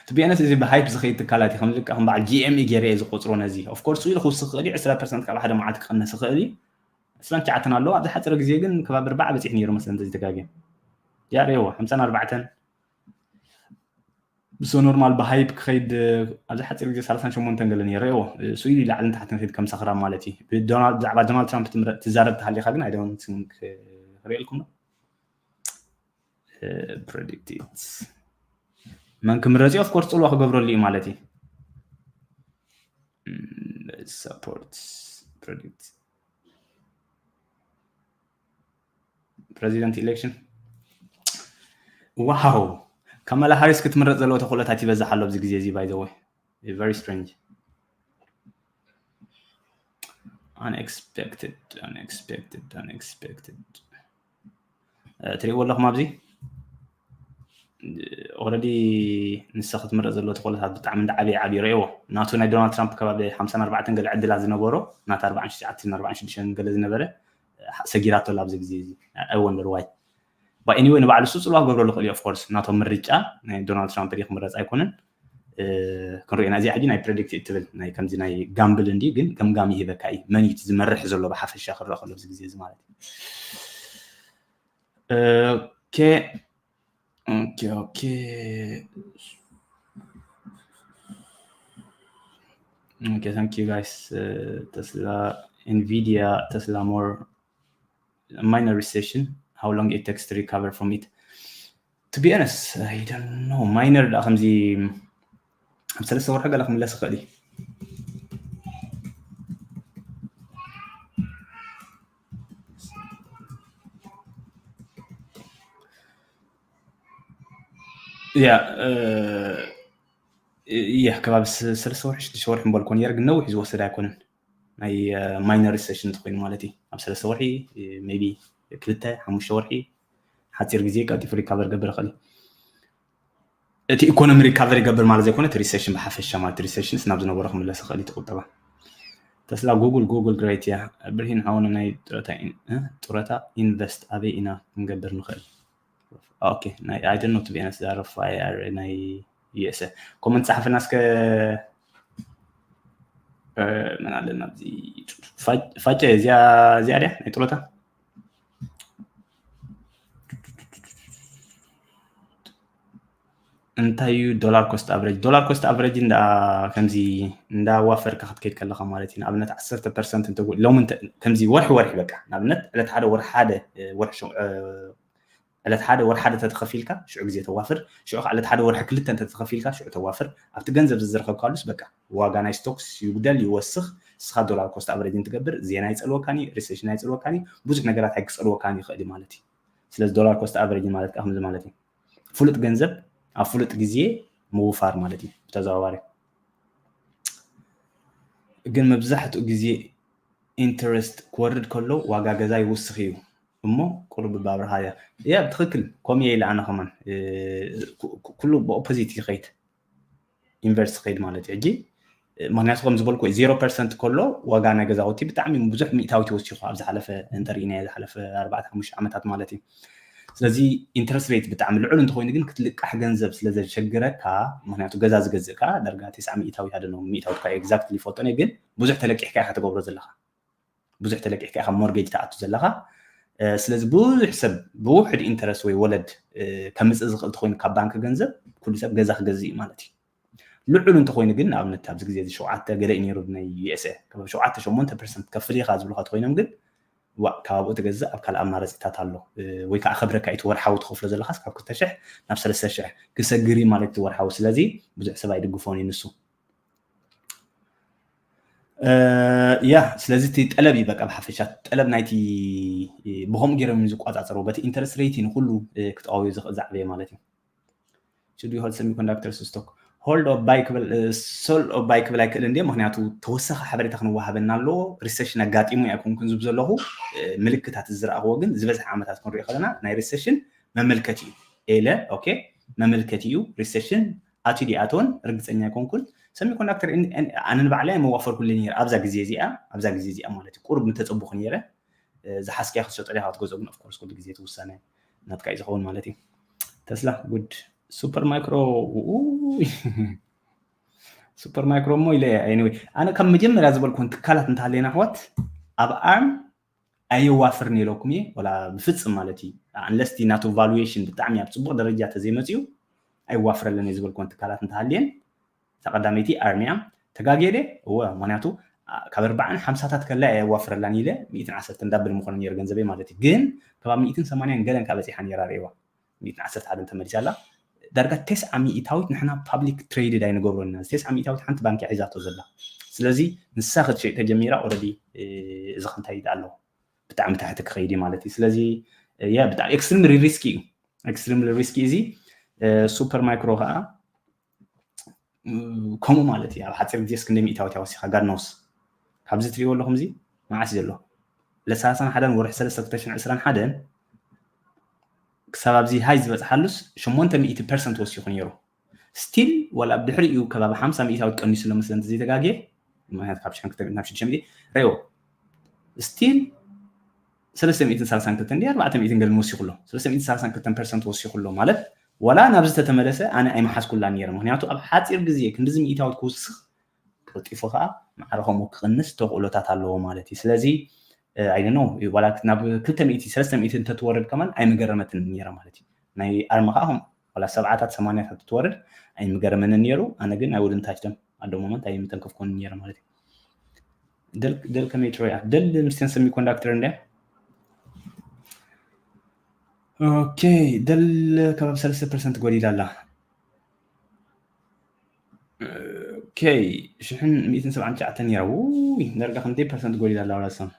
ትቢኤንስ እዚ ብሃይፕ ዝኸይድ ትካላት እዩ። ከምዚ ከዓ ከም በዓል ጂኤምኢ ገይረ እየ ዝቆፅሮ ነዚ። Of course ኢሉ ክውስኽ ይኽእል እዩ። ዕስራ ፐርሰንት ካብ ሓደ መዓልቲ ክቕነስ ይኽእል እዩ። ዕስራን ትሽዓተን ኣለዎ። ኣብዚ ሓፂር ግዜ ግን ከባቢ ኣርባዓ በፂሑ ነይሩ መስለን እንተዘይተጋግየ። ያ ርእይዎ ሓምሳን ኣርባዕተን ብሶ ኖርማል ብሃይፕ ክኸይድ ኣብዚ ሓፂር ግዜ ሰላሳን ሸሞንተን ገለ ነይረ እዎ። እሱ ኢሉ ላዕልን ታሕትን ከይድ ከም ሰኽራም ማለት እዩ። ብዶናልድ ብዛዕባ ዶናልድ ትራምፕ ትምረ- ትዛረብ ተሃሊኻ ግን I don't think ክርእየልኩም ነው። ፕሬዲክቲት መን ክምረፅ እዩ? Of course ፅልዋ ክገብረሉ እዩ ማለት እዩ። ሰፖርት ፕሬዲክት ፕሬዚደንት ኢሌክሽን ዋው ካማላ ሃሪስ ክትምረፅ ዘለዎ ተኽእሎታት ይበዝሕ ኣሎ ኣብዚ ግዜ እዚ። By the way very strange unexpected unexpected unexpected ትሪእዎ ኣለኹም ኣብዚ already ንሳ ክትምረፅ ዘለዎ ተኽእሎታት ብጣዕሚ እንዳዓበየ ዓብዩ ረእዎ። ናቱ ናይ ዶናልድ ትራምፕ ከባቢ ሓምሳን ኣርባዕተን ገለ ዕድላት ዝነበሮ ናታ ኣርባዓን ትሽዓተን ኣርባዓን ሽዱሽተን ገለ ዝነበረ ሰጊራቶ ኣብዚ ግዜ እዚ። I wonder why but anyway ንባዕሉ እሱ ፅልዋ ክገብረሉ ይኽእል እዩ። Of course ናቶም ምርጫ ናይ ዶናልድ ትራምፕ ድዩ ክምረፅ ኣይኮነን። ክንሪኦ ኢና እዚኣ ሕጂ ናይ ፕሬዲክት እትብል ናይ ከምዚ ናይ ጋምብል እንዲ ግን ገምጋም ይህበካ እዩ። መን እዩ ዝመርሕ ዘሎ ብሓፈሻ ክረኣ ከሎ ኣብዚ ግዜ እዚ ማለት እዩ። ኦኬ ኦኬ ኦኬ ኦኬ thank you guys። ተስላ ኤንቪዲያ ተስላ ሞር minor recession how long it takes to recover from it? To be honest I don't know። Minor ዳ ከምዚ ኣብ ሰለስተ ወርሒ ገለ ክምለስ ይኽእል እዩ። ያ ያ ከባቢ ሰለስተ ወርሒ ሽዱሽተ ወርሒ ምበልኮ ነይረ ግን ነዊሕ ዝወሰድ ኣይኮነን። ናይ minor recession እንተኮይኑ ማለት እዩ። ኣብ ሰለስተ ወርሒ maybe ክልተ ሓሙሽተ ወርሒ ሓፂር ግዜ ቀልጢፉ ሪካቨር ገብር ይኽእል እዩ። እቲ ኢኮኖሚ ሪካቨር ይገብር ማለት ዘይኮነ እቲ ሪሴሽን ብሓፈሻ ማለት ሪሴሽንስ ናብ ዝነበሮ ክምለስ ይኽእል እዩ እቲ ቁጠባ። ተስላ ጉግል ጉግል ግሬት እያ። ብርሂን ሓውና ናይ ጡረታ ኢን- እ? ጡረታ ኢንቨስት ኣበይ ኢና ክንገብር ንኽእል? ኦኬ ናይ I don't know to be honest ዛረብ ናይ USA ኮመንት ጻሕፍና እስከ እ፣ መን ኣለና ኣብዚ ፋጨ እዚኣ እዚኣ ድያ ናይ ጡረታ እንታይ እዩ dollar cost average dollar cost average እንዳ ከምዚ እንዳዋፈርካ ክትከይድ ከለካ ማለት እዩ ንኣብነት ዓሰርተ ፐርሰንት እንተ ሎሚ እንተ- ከምዚ ወርሒ ወርሒ በቃ ንኣብነት ዕለት ሓደ ወርሒ ሓደ እ፣ ወርሒ ሸው- እ፣ ዕለት ሓደ ወርሒ ሓደ ተተኸፊልካ ሽዑ ግዜ ተዋፍር ሽዑ ከዓ ዕለት ሓደ ወርሒ ክልተ እንተ ተኸፊልካ ሽዑ ተዋፍር ኣብቲ ገንዘብ ዝዝረከብካሉስ በቃ ዋጋ ናይ stocks ይጉደል ይወስኽ እስኻ dollar cost average ትገብር ዜና ይፀልወካኒ recession ኣይፀልወካኒ ብዙሕ ነገራት ኣይክፀልወካኒ ይኽእል እዩ ማለት እዩ ስለዚ dollar cost average ማለት ከዓ ከምዚ ማለት እዩ ፍሉጥ ገንዘብ ኣብ ፍሉጥ ግዜ ምውፋር ማለት እዩ ብተዘዋዋሪ ግን መብዛሕትኡ ግዜ interest ክወርድ ከሎ ዋጋ ገዛ ይውስኽ እዩ እሞ ቁሩብ ብኣብርሃ እያ እያ ብትክክል ኮም እየ ኢለ ኣነ ከማን ኩሉ ብኦፖዚት ይኸይድ ኢንቨርስ ይኸይድ ማለት እዩ ሕጂ ምክንያቱ ከም ዝበልኩ ዜሮ ፐርሰንት ከሎ ዋጋ ናይ ገዛውቲ ብጣዕሚ ብዙሕ ሚእታዊት ወሲኹ ኣብ ዝሓለፈ እንተርኢና ዝሓለፈ ኣርባዕተ ሓሙሽተ ዓመታት ማለት እዩ ስለዚ ኢንትረስት ሬት ብጣዕሚ ልዑል እንተኮይኑ ግን ክትልቃሕ ገንዘብ ስለ ዘሸግረካ ምክንያቱ ገዛ ዝገዝእ ከዓ ደርጋ ተስዓ ሚእታዊት ኣደ ነው ሚእታዊት ኳ ኤግዛክትሊ ይፈልጦ ግን ብዙሕ ተለቂሕካ ኢካ ትገብሮ ዘለካ ብዙሕ ተለቂሕካ ኢካ ሞርጌጅ ትኣቱ ዘለካ ስለዚ ብዙሕ ሰብ ብውሕድ ኢንተረስት ወይ ወለድ ከምፅእ ዝኽእል ተኮይኑ ካብ ባንክ ገንዘብ ኩሉ ሰብ ገዛ ክገዝእ እዩ ማለት እዩ ልዑል እንተኮይኑ ግን ንኣብነት ኣብዚ ግዜ እዚ ሸውዓተ ገለ እዩ ነይሩ ናይ USA ካብ ሸውዓተ ሸሞንተ ፐርሰንት ከፍል ኢካ ዝብሉካ ተኮይኖም ግን ዋ ካብ ኣብኡ ትገዝእ ኣብ ካልእ ኣማረፂታት ኣሎ ወይ ከዓ ከብረካ እቲ ወርሓዊ ትኸፍሎ ዘለካስ ካብ ክልተ ሽሕ ናብ ሰለስተ ሽሕ ክሰግር እዩ ማለት እቲ ወርሓዊ ስለዚ ብዙሕ ሰብ ኣይድግፎን እዩ ንሱ ያ ስለዚ እቲ ጠለብ እዩ በቃ ብሓፈሻ ጠለብ ናይቲ ብከምኡ ገይሮም ዝቆፃፀሩ በቲ ኢንተረስት ሬት ንኩሉ ክጠዋዊ ዝኽእል ዛዕበየ ማለት እዩ should you hold semiconductor stock hold or buy ክብል sell or buy ክብል ኣይክእል እንደ ምክንያቱ ተወሳኺ ሓበሬታ ክንወሃበና ኣለዎ recession ኣጋጢሙ ኣይኮንኩን ዝብ ዘለኹ ምልክታት ዝረኣኽዎ ግን ዝበዝሐ ዓመታት ክንሪኦ ከለና ናይ recession መመልከቲ እዩ ኤለ okay መመልከቲ እዩ recession ኣትዩ ዲኣቶን ርግፀኛ ኣይኮንኩን semiconductor ኣነ ንባዕለይ ኣይመዋፈርኩሉ ነይረ ኣብዛ ግዜ እዚኣ ኣብዛ ግዜ እዚኣ ማለት እዩ ቁሩብ ምተፀቡኹ ነይረ ዝሓስክያ ክትሸጦ ዲኻ ክትገዝኦ ግን of course ኩሉ ግዜ እቲ ውሳነ ናትካ እዩ ዝኸውን ማለት እዩ ተስላ good super micro super micro እሞ ኢለ anyway ኣነ ካብ መጀመርያ ዝበልኩን ትካላት እንተሃለየና ኣሕዋት ኣብ ኣርም ኣየዋፍርን ኢለኩም እየ ወላ ብፍፅም ማለት እዩ unless ናቱ valuation ብጣዕሚ ኣብ ፅቡቅ ደረጃ ተዘይመፅኡ ኣይዋፍረለን እየ ዝበልኩን ትካላት እንተሃልየን እታ ቀዳመይቲ ኣርም እያ ተጋግየ ድየ እወ ምክንያቱ ካብ ኣርባዓን ሓምሳታት ከላ እየ ኣዋፍረላን ኢለ ሚእትን ዓሰርተ እንዳብል ምኾነ ነይሩ ገንዘበይ ማለት እዩ ግን ከባብ ሚእትን ሰማንያን ገለን ካብ በፂሓ ነይራ ርእዋ ሚእትን ዓሰርተ ሓደን ተመሊሳ ኣላ ዳርጋ ተስዓ ሚእታዊት ንሕና public traded ኣይንገብሮን ኢና ተስዓ ሚእታዊት ሓንቲ ባንኪ ሒዛቶ ዘላ ስለዚ ንሳ ክትሸይጥ ተጀሚራ already እዚ ክንታይ ኣሎ ብጣዕሚ ታሕቲ ክኸይድ ማለት እዩ ስለዚ ያ ብጣዕሚ extremely risky እዩ extremely risky እዚ super micro ከዓ ከምኡ ማለት እዩ ኣብ ሓፂር ግዜ እስክንደ ሚእታዊት ወሲኻ God knows ካብዚ ትሪእዎ ኣለኹም እዚ መዓስ ዘሎ ለ ሰላሳን ሓደን ወርሒ ሰለስተ ክልተ ሽሕን ዕስራን ሓደን ክሳብ ኣብዚ ሃይ ዝበፅሓሉስ ሸሞንተ ሚእቲ ፐርሰንት ወሲኹ ነይሩ still ወላ ኣብ ድሕሪኡ ከባቢ ሓምሳ ሚእታዊት ቀኒሱ ኣሎ መስለ እንተዘይተጋግየ ምክንያቱ ካብ ሽሕን ክልተ ሚእትን ናብ ሽዱሽተ ሚእቲ ረእዎ still ሰለስተ ሚእትን ሰላሳን ክልተን ድዩ ኣርባዕተ ሚእትን ገለን ወሲኹ ኣሎ ሰለስተ ሚእትን ሰላሳን ክልተን ፐርሰንት ወሲኹ ኣሎ ማለት ዋላ ናብዚ ተተመለሰ ኣነ ኣይመሓዝኩላን ነይረ ምክንያቱ ኣብ ሓፂር ግዜ ክንድዚ ሚእታዊት ክውስኽ ቀልጢፉ ከዓ ማዕረ ከምኡ ክቕንስ ተኽእሎታት ኣለዎ ማለት እዩ ስለዚ ኣይደኖ ዋላ ናብ ክልተ ሚእቲ ሰለስተ ሚእቲ እንተትወርድ ከማን ኣይምገረመትን ነይረ ማለት እዩ ናይ ኣርሚ ከዓ ከም ዋላ ሰብዓታት ሰማንያታት ትወርድ ኣይምገረመንን ነይሩ ኣነ ግን I wouldn't touch them ኣደ ሞመንት ኣይምተንከፍኮን ነይረ ማለት እዩ ደል ከመይ ትሮያ ደል ምስትን ሰሚኮንዳክተር እንደ ኦኬ ደል ከባቢ ሰለስተ ፐርሰንት ጎዲላ ኣላ ኦኬ ሽሕን ሚእትን ሰብዓን ትሽዓተን ነይራ ውይ ደርጋ ክንደይ ፐርሰንት ጎዲላ ኣላ ወላሰም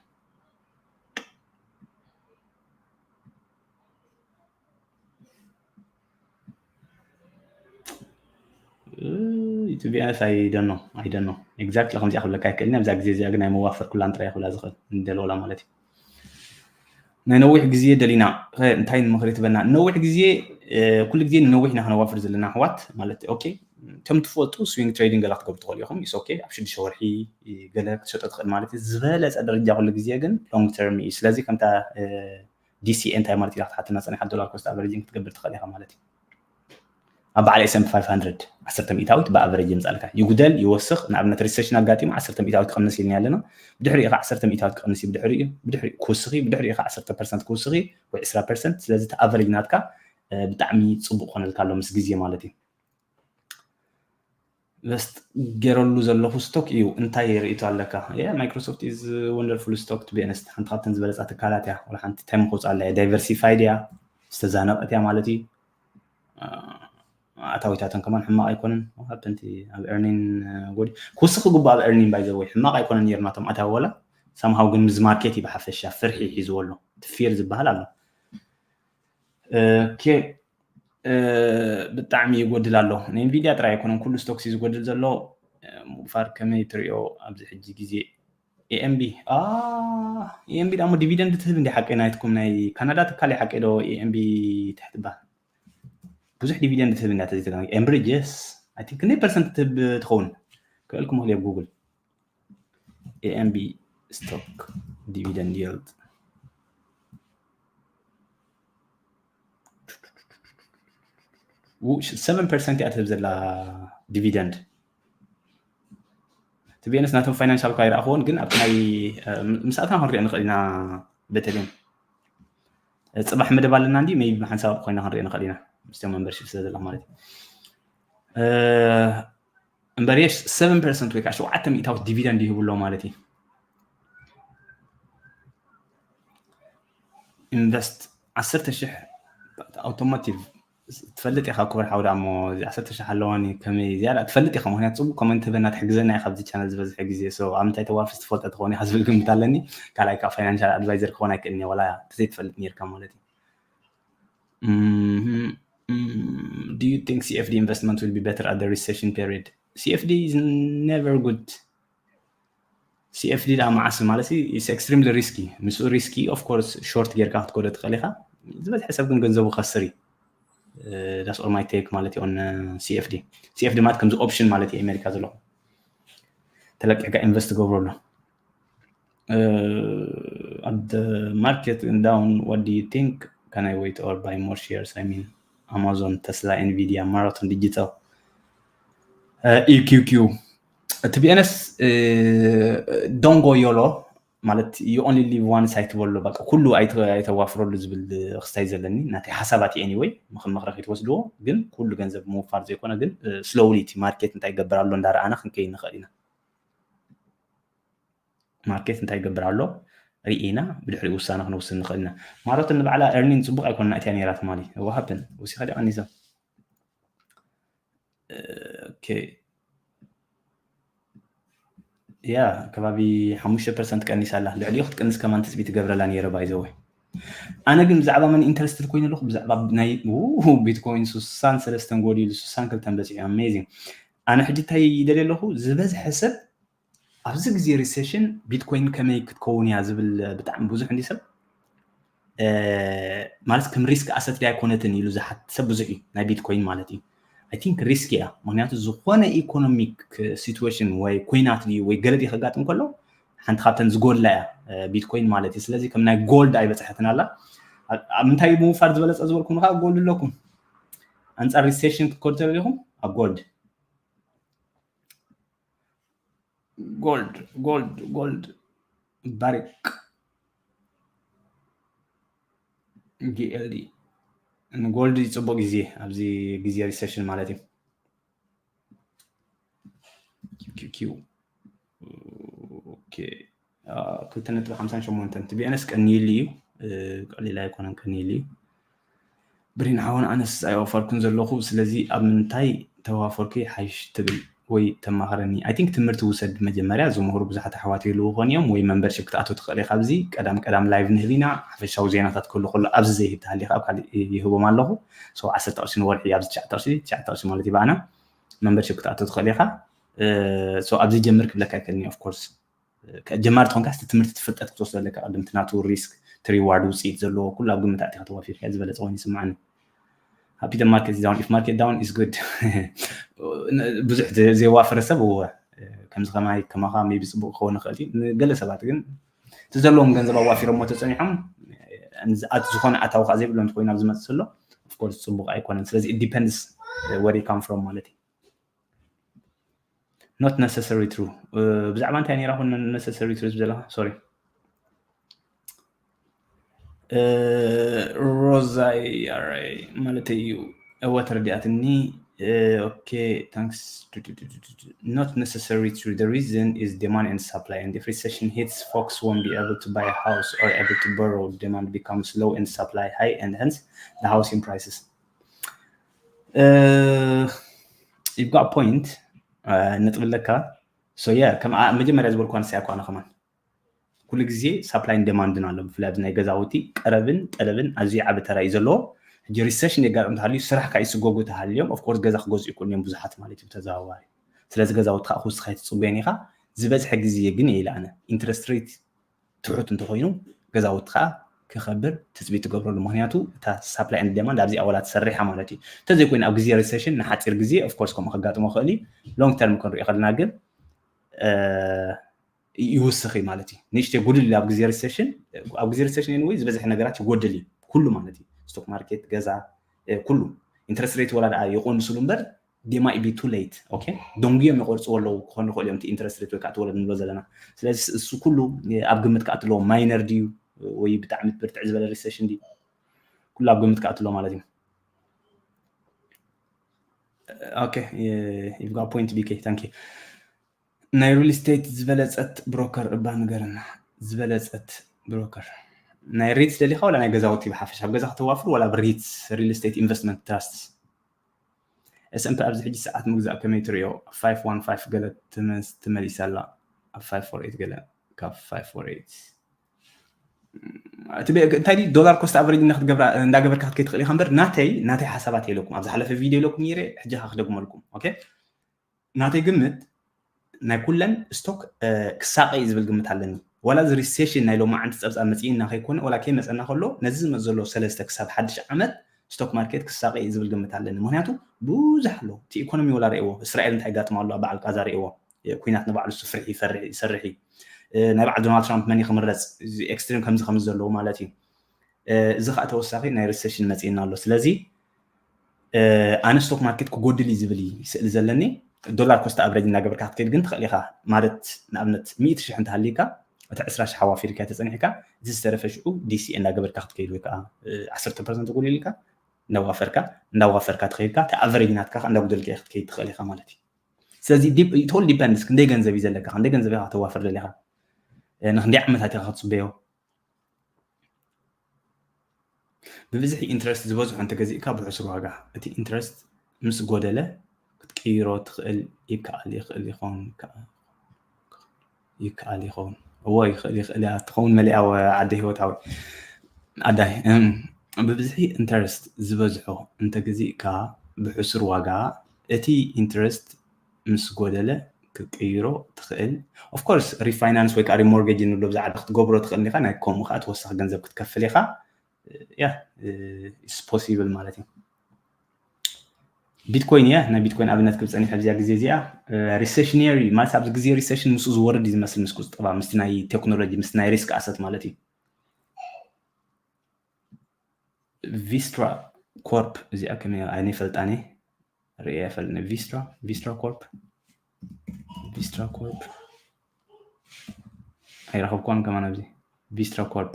to be honest I don't know I don't know exactly ከምዚኣ ክብለካ ኣይክእልን ኣብዛ ግዜ እዚኣ ግን ኣይመዋፈር ኩላን ጥራይ ክብላ ዝኽእል እንደልወላ ማለት እዩ ናይ ነዊሕ ግዜ ደሊና እንታይ ንምኽሪ ትበና ነዊሕ ግዜ ኩሉ ግዜ ንነዊሕ ኢና ክነዋፍር ዘለና ኣሕዋት ማለት ኦኬ ከም ትፈልጡ ስዊንግ ትሬዲንግ ገለ ክትገብሩ ትኽእሉ ኢኹም። ኢስ ኦኬ፣ ኣብ ሽዱሽተ ወርሒ ገለ ክትሸጦ ትኽእል ማለት እዩ። ዝበለፀ ደረጃ ኩሉ ግዜ ግን ሎንግ ተርም እዩ። ስለዚ ከምታ ዲሲኤ እንታይ ማለት ኢላ ክትሓትና ፀኒሓ፣ ዶላር ኮስት ኣቨሬጂንግ ክትገብር ትኽእል ኢኻ ማለት እዩ። ኣብ በዓል ኤስኤምፒ ፋይቭ ሃንድረድ ዓሰርተ ሚእታዊት ብኣቨሬጅ የምፃልካ። ይጉደል ይወስኽ፣ ንኣብነት ሪሴሽን ኣጋጢሙ ዓሰርተ ሚእታዊት ክቕንስ ኢልና ኣለና። ብድሕሪኡ ከዓ ዓሰርተ ሚእታዊት ክቕንስ እዩ፣ ብድሕሪኡ ብድሕሪኡ ክውስኽ እዩ፣ ብድሕሪኡ ከዓ ዓሰርተ ፐርሰንት ክውስኽ እዩ ወይ ዕስራ ፐርሰንት። ስለዚ እቲ ኣቨሬጅ ናትካ ብጣዕሚ ፅቡቅ ኮነልካ ኣሎ ምስ ግዜ ማለት እዩ። ኢንቨስት ገይረሉ ዘለኹ ስቶክ እዩ። እንታይ ርእይቶ ኣለካ? ማይክሮሶፍት ኢዝ ወንደርፉል ስቶክ ቱ ቢ ኦነስት። ሓንቲ ካብተን ዝበለፃ ትካላት እያ። ወላ ሓንቲ ታይም ክውፅኣ ኣላ እያ። ዳይቨርሲፋይድ እያ፣ ዝተዛነቐት እያ ማለት እዩ። ኣታዊታተን ከማን ሕማቕ ኣይኮነን። ሃብተንቲ ኣብ ኤርኒን ጎዲ ክውስኽ ግቡ ኣብ ኤርኒን ባይዘወይ ሕማቕ ኣይኮነን ነይሩ ናቶም ኣታዊ ወላ ሳምሃው ግን ምስ ማርኬት እዩ ብሓፈሻ ፍርሒ ሒዝዎ ኣሎ። ትፊር ዝበሃል ኣሎ። ኦኬ፣ ብጣዕሚ ይጎድል ኣሎ። ንኤንቪዲያ ጥራይ ኣይኮነን ኩሉ ስቶክስ እዩ ዝጎድል ዘሎ። ሙፋር ከመይ ትሪኦ ኣብዚ ሕጂ ግዜ? ኤኤምቢ ኤኤምቢ ዳሞ ዲቪደንድ ትህብ እንዲ ሓቂ ናይትኩም ናይ ካናዳ ትካል ሓቂ ዶ? ኤኤምቢ ትሕትባ ብዙሕ ዲቪደንድ ትህብ እንዳ ተዘይተጋ ኤምብሪጅ የስ ኣይ ቲንክ ክንደይ ፐርሰንት ትህብ ትኸውን? ክእልኩም ክል ኣብ ጉግል ኤኤምቢ ስቶክ ዲቪደንድ ይልድ ሰቨን ፐርሰንት እያ ትህብ ዘላ ዲቪደንድ። ትቤንስ ናቶም ፋይናንሻል እኳ ይረኣኽዎን ግን ኣብቲ ናይ ምስኣትና ክንሪኦ ንኽእል ኢና። ቤተልሔም ፅባሕ መደብ ኣለና እንዲ ሜይ ብሓንሳብ ኮይና ክንሪኦ ንኽእል ኢና። ምስቶም መንበርሽፕ ስለ ዘለኹ ማለት እዩ። እምበር የስ ሰቨን ፐርሰንት ወይ ከዓ ሸውዓተ ሚእታዊት ዲቪደንድ ይህቡ ኣሎ ማለት እዩ። ኢንቨስት ዓሰርተ ሽሕ ኣውቶሞቲቭ ትፈልጥ ኢኻ ክቡር ሓው ዳሞ ዓሰርተ ሽሕ ኣለዋኒ ከመይ ዝያዳ ትፈልጥ ኢኻ ምክንያቱ ፅቡቅ ኮመንት ህበና ትሕግዘና ኢኻ ኣብዚ ቻነል ዝበዝሐ ግዜ so ኣብ ምንታይ ተዋፍስ ትፈልጠ ትኸውን ኢኻ ዝብል ግምት ኣለኒ። ካልኣይ ከዓ ፋይናንሻል ኣድቫይዘር ክኾን ኣይክእልን እየ ዋላ ተዘይትፈልጥ ነርካ ማለት እዩ። Do you think C F D investment will be better at the recession period? C F D is never good. C F D ዳ መዓስ ማለት is extremely risky። ምስኡ ሪስኪ of course short ጌርካ ክትጎደ ትኽእል ኢኻ። ዝበዝሐ ሰብ ግን ገንዘቡ ከስር እዩ። That's all my take ማለት እዩ on C F D። C F D ማለት ከምዚ ኦፕሽን ማለት እዩ ኣሜሪካ ዘለኹ ተለቂሕካ ኢንቨስት ገብረሉ። At the market down, what do you think? Can I wait or buy more shares? I mean, Amazon, Tesla, Nvidia, Marathon Digital, E Q Q. To be honest, don't go yolo ማለት you only live once ኣይትበሎ በቃ ኩሉ ኣይተዋፍረሉ ዝብል ክስታይ ዘለኒ ናተይ ሓሳባት እዩ። Anyway ምኽሪ መኽረ ከይትወስድዎ ግን ኩሉ ገንዘብ ምውፋር ዘይኮነ ግን slowly እቲ ማርኬት እንታይ ይገብር ኣሎ እንዳረኣና ክንከይድ ንኽእል ኢና። ማርኬት እንታይ ይገብር ኣሎ ርኢና ብድሕሪ ውሳነ ክንውስን ንኽእል ኢና። ማሮትን ንባዕላ ኤርኒን ፅቡቅ ኣይኮነና እትያ ነይራ ትማሊ what happened ወሲኻ ዲ ቀኒሳ ያ ከባቢ ሓሙሽተ ፐርሰንት ቀኒሳ ኣላ። ልዕሊኡ ክትቀንስ ከማን ትፅቢት ትገብረላ ነይረ ባይዘወይ። ኣነ ግን ብዛዕባ መን ኢንተረስትድ ኮይነ ኣለኹ ብዛዕባ ናይ ቢትኮይን ስሳን ሰለስተን ጎዲሉ ስሳን ክልተን በፂሑ ኣሜዚንግ። ኣነ ሕጂ እንታይ ይደልየ ኣለኹ ዝበዝሐ ሰብ ኣብዚ ግዜ ሪሴሽን ቢትኮይን ከመይ ክትከውን እያ ዝብል ብጣዕሚ ብዙሕ እንዲ ሰብ ማለት ከም ሪስክ ኣሰት ዳይ ኮነትን ኢሉ ዝሓት ሰብ ብዙሕ እዩ ናይ ቢትኮይን ማለት እዩ። I think ሪስክ እያ ምክንያቱ ዝኾነ ኢኮኖሚክ ሲትዌሽን ወይ ኮይናት ድዩ ወይ ገለ ድዩ ከጋጥም ከሎ ሓንቲ ካብተን ዝጎላ እያ ቢትኮይን ማለት እዩ። ስለዚ ከም ናይ ጎልድ ኣይበፅሐትን ኣላ። ኣብ ምንታይ ምውፋር ዝበለፀ ዝበልኩም ከዓ ጎልድ ኣለኩም። ኣንፃር ሪሴሽን ክትከዱ ተደሊኹም ኣብ ጎልድ ጎልድ ጎልድ ጎልድ ባሪቅ ጂ ኤል ዲ ንጎልድ ፅቡቅ ግዜ ኣብዚ ግዜ ሪሴሽን ማለት እዩ። ኪው ኪው ኦኬ ክልተ ነጥቢ ሓምሳን ሸሞንተን ቲ ቢ ኤን ኤስ ቀኒሉ እዩ። ቀሊል ኣይኮነን ቀኒሉ እዩ። ብሪን ሓወን ኣነስ ኣይወፈርኩን ዘለኹ ስለዚ ኣብ ምንታይ ተዋፈርኩ ሓይሽ ትብል ወይ ተማኸረኒ? I think ትምህርቲ ውሰድ መጀመርያ ዝምህሩ ብዙሓት ኣሕዋት ይህልዉ ኾን እዮም ወይ መንበርሽፕ ክትኣቱ ትኽእል ኢኻ ኣብዚ ቀዳም ቀዳም ላይቭ ንህብ ኢና ሓፈሻዊ ዜናታት ክህሉ ከሎ ኣብዚ ዘይህብ ተሃሊኻ ኣብ ካልእ ይህቦም ኣለኹ። So ዓሰርተ ቅርሺ ንወርሒ ኣብዚ ትሽዓተ ቅርሺ ትሽዓተ ቅርሺ ማለት እዩ ብኣና መንበርሽፕ ክትኣቱ ትኽእል ኢኻ። So ኣብዚ ጀምር ክብለካ ኣይክእልን of course ጀማሪ ትኾንካ እቲ ትምህርቲ ትፍልጠት ክትወስዶ ኣለካ ቅድም እቲ ናቱ ሪስክ እቲ ሪዋርድ ውፅኢት ዘለዎ ኩሉ ኣብ ግምት ኣእቲኻ ተዋፊርካ ዝበለፀ ኮይኑ ይስምዓኒ። Happy the market is down, if market down is good. ብዙሕ ዘ- ዘዋፈረ ሰብ እወ፣ ከምዚ ከማይ ከማኻ maybe ፅቡቅ ክኸውን ይኽእል እዩ። ንገለ ሰባት ግን እቲ ዘለዎም ገንዘብ ኣዋፊሮሞ ተፀኒሖም፣ ኣት ዝኾነ ኣታዊ ከዓ ዘይብሎም እንተኮይኑ ኣብ ዝመፅእ ዘሎ of course ፅቡቅ ኣይኮነን። ስለዚ it depends where you come from ማለት እዩ። Not necessary true. ብዛዕባ እንታይ ነይራ ኮን necessary true ዘለካ? Sorry. ሮዛይ ኣራይ ማለት እዩ። እወ ተረዲኣትኒ። Okay, thanks. Not necessary true. The reason is demand and supply, and if recession hits, folks won't be able to buy a house or able to borrow. Demand becomes low and supply high, and hence the housing prices. You've got point. ነጥቢ ኣለካ። So yeah, ከም መጀመርያ ዝበልኳ ንስያ እኳ ኣነ ከማን ኩሉ ግዜ supply and demand ኣሎ። ብፍላይ ኣብዚ ናይ ገዛውቲ ቀረብን ጠለብን ኣዝዩ ዓቢ ተራ እዩ ዘለዎ። ሕጂ recession የጋጥም ተሃልዩ፣ ስራሕ ከዓ ይስጎጉ ተሃልዮም፣ of course ገዛ ክገዝኡ ይክእሉ እዮም ብዙሓት ማለት እዩ ብተዘዋዋሪ። ስለዚ ገዛውቲ ከዓ ክውስኽ ኣይትፅበዮን ኢኻ። ዝበዝሐ ግዜ ግን እየ ኢለ ኣነ፣ interest rate ትሑት እንተኮይኑ ገዛውቲ ከዓ ክኸብር ትፅቢት ትገብረሉ። ምክንያቱ እታ supply and demand ኣብዚኣ ዋላ ትሰርሕ እያ ማለት እዩ። እንተዘይኮይኑ ኣብ ግዜ recession ንሓፂር ግዜ of course ከምኡ ከጋጥሞ ይኽእል እዩ። Long term ክንሪኦ ከለና ግን ይውስኽ እዩ ማለት እዩ። ንእሽተይ ጉድል ኣብ ግዜ recession፣ ኣብ ግዜ recession anyway ዝበዝሐ ነገራት ይጎድል እዩ ኩሉ ማለት እዩ። Stock market፣ ገዛ፣ ኩሉ። Interest rate ወላ ደኣ ይቆንስሉ እምበር they might be too late። Okay፣ ደንጉዮም ይቆርፅዎ ኣለዉ ክኾኑ ይኽእሉ እዮም፣ እቲ interest rate ወይ ከዓ እቲ ወለድ ንብሎ ዘለና። ስለዚ እሱ ኩሉ ኣብ ግምት ክኣትዎ ኣለዎ። Minor ድዩ ወይ ብጣዕሚ ብርትዕ ዝበለ recession ድዩ፣ ኩሉ ኣብ ግምት ክኣትዎ ኣለዎ ማለት እዩ። Okay, you've got point, B K. Thank you. ናይ real estate ዝበለፀት broker እባ ንገረና። ዝበለፀት broker ናይ REITs ደሊኻ ወላ ናይ ገዛውቲ ብሓፈሻ? ኣብ ገዛ ከተዋፍር ወላ ኣብ REITs፣ real estate investment trusts? S and P ኣብዚ ሕጂ ሰዓት ምግዛእ ከመይ ትሪኦ? Five one five ገለ ትመስ- ትመሊሳ ኣላ፣ ኣብ five four eight ገለ፣ ካብ five four eight። እቲ በ- እንታይ ድዩ፣ dollar cost average ክትገብራ እንዳገበርካ ክትከይ ትኽእል ኢኻ እምበር ናተይ ናተይ ሓሳባት የለኩም። ኣብ ዝሓለፈ ቪድዮ ኢለኩም ነይረ፣ ሕጂ ካ ክደግመልኩም። Okay፣ ናተይ ግምት ናይ ኩለን stock ክሳቀ እዩ ዝብል ግምት ኣለኒ። ዋላ እዚ recession ናይ ሎማዓንቲ ፀብፃብ መፅእና ከይኮነ፣ ዋላ ከይመፀና ከሎ ነዚ ዝመፅ ዘሎ ሰለስተ ክሳብ ሓድሽ ዓመት stock market ክሳቀ እዩ ዝብል ግምት ኣለኒ። ምክንያቱ ብዙሕ ኣሎ። እቲ economy ወላ ርእይዎ፣ እስራኤል እንታይ ጋጥማ ኣሎ ኣብ በዓል ቃዛ ርእይዎ። ኩናት ንባዕሉ እሱ ፍርሒ ይፈርሕ ይሰርሕ እዩ። ናይ በዓል ዶናልድ ትራምፕ መን እዩ ክምረፅ፣ እዚ extreme ከምዚ ከምዚ ዘለዉ ማለት እዩ። እዚ ከዓ ተወሳኺ ናይ recession መፅእና ኣሎ። ስለዚ ኣነ stock market ክጎድል እዩ ዝብል እዩ ስእሊ ዘለኒ። Dollar cost average እናገበርካ ክትከይድ ግን ትኽእል ኢኻ። ማለት ንኣብነት ሚእቲ ሽሕ እንተሃሊካ፣ እቲ ዕስራ ሽሕ ኣዋፊርካ ተፀኒሕካ፣ እቲ ዝተረፈ ሽዑ D C A እናገበርካ ክትከይድ ወይ ከዓ ዓሰርተ ፐርሰንት ጎዲልካ እንዳዋፈርካ እንዳዋፈርካ ትኸይድካ፣ እቲ average ናትካ ከዓ እንዳጉደልካ ክትከይድ ትኽእል ኢኻ ማለት እዩ። ስለዚ it all depends ክንደይ ገንዘብ እዩ ዘለካ፣ ክንደይ ገንዘብ ኢኻ ከተዋፍር ደሊኻ፣ ንክንደይ ዓመታት ኢኻ ክትፅበዮ። ብብዝሒ interest ዝበዝሖ እንተገዚእካ ብሕሱር ዋጋ፣ እቲ interest ምስ ጎደለ ክትቅይሮ ትኽእል ይከኣል ይኽእል ይኸውን ይከኣል ይኸውን። እዎ ይኽእል ይኽእል እያ ትኸውን መሊኣ ዓደ ህይወታዊ። ኣዳይ ብብዝሒ interest ዝበዝሖ እንተገዚእካ ብሕሱር ዋጋ እቲ interest ምስ ጎደለ ክትቅይሮ ትኽእል። Of course refinance ወይ ከዓ remortgage ንብሎ ብዛዕባ ክትገብሮ ትኽእል ኢኻ። ናይ ከምኡ ከዓ ተወሳኺ ገንዘብ ክትከፍል ኢኻ። Yeah, it's possible ማለት እዩ። ቢትኮይን እያ፣ ናይ ቢትኮይን ኣብነት ክብ ፀኒሕ ኣብዚኣ ግዜ እዚኣ recessionary ማለት ኣብዚ ግዜ recession ምስኡ ዝወርድ እዩ ዝመስል ምስ ቁፅጠባ ምስቲ ናይ ቴክኖሎጂ ምስቲ ናይ risk asset ማለት እዩ። Vistra Corp እዚኣ ከመይ ኣይፈልጣን እየ። ርእየ ኣይፈልጥን። Vistra Vistra Corp Vistra Corp ኣይረኸብኳን ከማን ኣብዚ Vistra Corp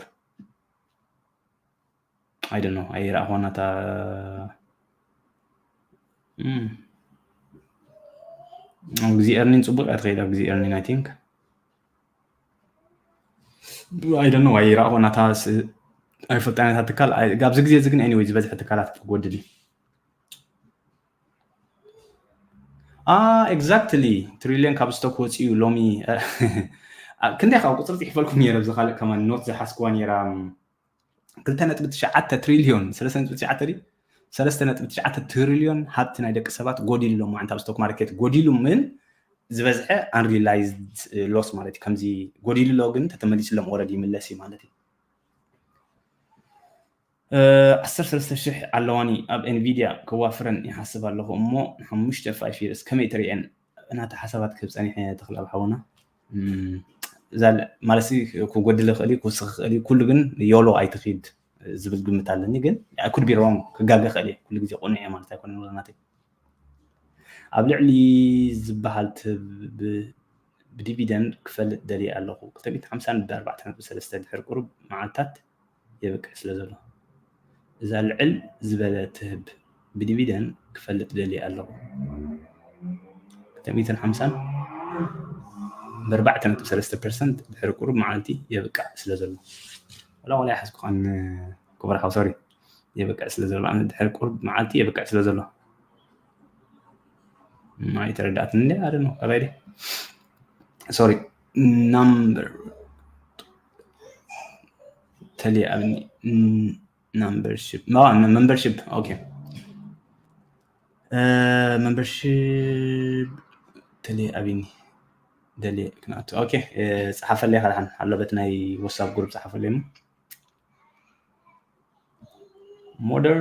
I don't know ኣይረኣኽዋን ናታ ግዜ earning ፅቡቅ እያ ትኸይድ ኣብ ግዜ earning I think I don't know ኣይረኣኽዋን ናታ ኣይፈልጣን እታ ትካል ኣብዚ ግዜ እዚ ግን anyway ዝበዝሐ ትካላት ክጎድል እዩ። Exactly ትሪልዮን ካብ stock ወፂኡ ሎሚ ክንደይ ካብ ቁፅሪ ፅሒፈልኩም ነይረ ኣብዚ ካልእ ከማን note ዝሓዝክዋ ነይራ ክልተ ነጥቢ ትሽዓተ ትሪልዮን ሰለስተ ነጥቢ ትሽዓተ ድዩ ሰለስተ ነጥቢ ትሽዓተ ትሪልዮን ሃብቲ ናይ ደቂ ሰባት ጎዲሉ ሎማዓንቲ ኣብ stock market ጎዲሉ ምን ዝበዝሐ unrealized loss ማለት እዩ። ከምዚ ጎዲሉ ኣሎ ግን ተተመሊስሎም already ይምለስ እዩ ማለት እዩ። ዓሰርተ ሰለስተ ሽሕ ኣለዋኒ ኣብ ኤንቪድያ ከዋፍረን ይሓስብ ኣለኹ እሞ ንሓሙሽተ ፋይፍ ይርስ ከመይ ትርእየን? እናተ ሓሳባት ክህብ ጸኒሐ ተኽላብ ሓውና ማለት ክጎድል ይኽእል ክውስኽ ይኽእል ኩሉ ግን ዮሎ ኣይትኺድ ዝብል ግምት ኣለኒ ግን ኩድ ቢ ሮንግ ክጋገ ክእል እየ ኩሉ ግዜ ቁኑዕ እየ ማለት ኣይኮነን ወገናተይ ኣብ ልዕሊ ዝበሃል ትህብ ብዲቪደንድ ክፈልጥ ደልየ ኣለኹ ክልተ ሚእትን ሓምሳን ብ ኣርባዕተ ነጥቢ ሰለስተ ድሕር ቁሩብ መዓልታት የብቅዕ ስለ ዘሎ እዛ ልዕል ዝበለ ትህብ ብዲቪደንድ ክፈልጥ ደልየ ኣለኹ ክልተ ሚእትን ሓምሳን ብ ኣርባዕተ ነጥቢ ሰለስተ ፐርሰንት ድሕሪ ቁሩብ መዓልቲ የብቅዕ ስለ ዘሎ ወላ ወላ ይሓዝኩኻን ክቡር ሓው ሶሪ የብቅዕ ስለ ዘሎ ድሕሪ ቁሩብ መዓልቲ የብቅዕ ስለ ዘሎ ኣይተረዳእትን እንዲ ኣደ ነው ካባይ ሶሪ ናምበር ተለይ ኣብኒ ናምበርሽፕ membership okay membership ተለይ ኣብኒ ደልየ ክንኣቱ okay ጸሓፈለይ ካልሓን ኣሎ በት ናይ ወሳብ ግሩፕ ጸሓፈለይ ሞ modern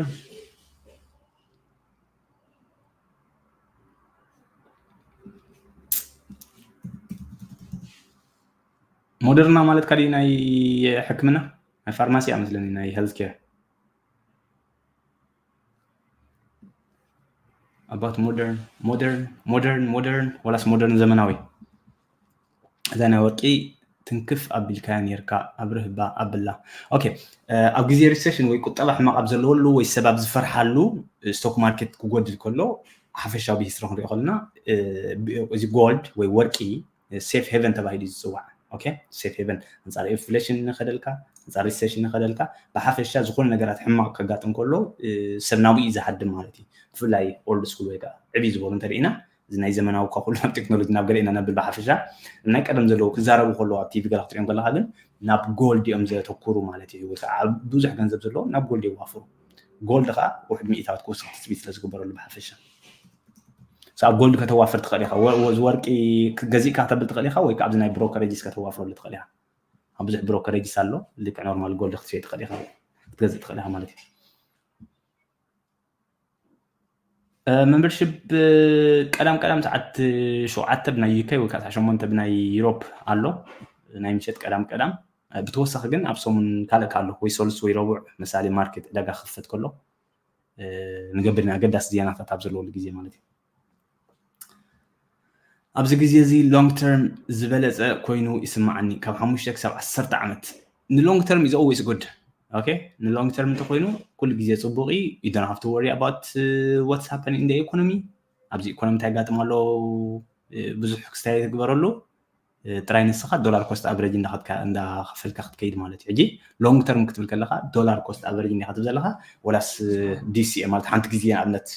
ሞደርና ማለት ካዲ ናይ ሕክምና ናይ ፋርማሲ እያ መስለኒ ናይ health care about modern modern modern modern ወላስ modern ዘመናዊ እዛ ናይ ወርቂ ትንክፍ ኣቢልካያ ኔርካ ኣብ ርህባ ኣብላ okay ኣብ ግዜ recession ወይ ቁጠባ ሕማቕ ኣብ ዘለወሉ ወይ ሰብ ኣብ ዝፈርሓሉ stock market ክጎድል ከሎ ሓፈሻዊ history ክንሪኦ ከለና እዚ gold ወይ ወርቂ safe haven ተባሂሉ እዩ ዝፅዋዕ okay safe haven ኣንፃር inflation ንኸደልካ ኣንፃር recession ንኸደልካ ብሓፈሻ ዝኾነ ነገራት ሕማቕ ከጋጥም ከሎ ሰብ ናብኡ እዩ ዝሃድም ማለት እዩ ብፍላይ old school ወይ ከዓ ዕብይ ዝበሉ እንተሪኢና እዚ ናይ ዘመናዊ እኳ ኩሉ ናብ ቴክኖሎጂ ናብ ገለ ኢና ነብል ብሓፈሻ ናይ ቀደም ዘለዉ ክዛረቡ ከለዉ ኣብ ቲቪ ገለ ክትሪኦም ከለካ ግን ናብ gold እዮም ዘተኩሩ ማለት እዩ ወይ ከዓ ብዙሕ ገንዘብ ዘለዎም ናብ gold የዋፍሩ gold ከዓ ውሕድ ሚእታዎት ክወስድ ትፅቢት ስለ ዝግበረሉ ብሓፈሻ ኣብ gold ከተዋፍር ትኽእል ኢኻ ወርቂ ገዚእካ ከተብል ትኽእል ኢኻ ወይ ከዓ ኣብዚ ናይ brokerages ከተዋፍረሉ ትኽእል ኢኻ ኣብ ብዙሕ brokerages ኣሎ ልክዕ normal gold ክትሸይ ትኽእል ኢኻ ክትገዝእ ትኽእል ኢኻ ማለት እዩ membership ቀዳም ቀዳም ሰዓት ሸውዓተ ብናይ UK ወይ ከዓ ሰዓት ሸሞንተ ብናይ Europe ኣሎ ናይ ምሸት ቀዳም ቀዳም ብተወሳኺ ግን ኣብ ሰሙን ካልእ ካልእ ወይ ሰሉስ ወይ ረቡዕ ምሳሌ market ዕዳጋ ክኽፈት ከሎ ንገብር ኢና ኣገዳሲ ዜናታት ኣብ ዘለወሉ ግዜ ማለት እዩ ኣብዚ ግዜ እዚ long term ዝበለፀ ኮይኑ ይስማዓኒ ካብ ሓሙሽተ ክሳብ ዓሰርተ ዓመት ን long term is always good okay ን long term እንተኮይኑ ኩሉ ግዜ ፅቡቅ እዩ you don't have to worry about what's happening in the economy ኣብዚ economy እንታይ ጋጥም ኣሎ ብዙሕ ክስታይ ትግበረሉ ጥራይ ንስኻ dollar cost average እንዳኸፈልካ ክትከይድ ማለት እዩ ሕጂ long term ክትብል ከለካ dollar cost average እንዲካ ትብል ዘለካ ወላስ DCA ማለት ሓንቲ ግዜ ንኣብነት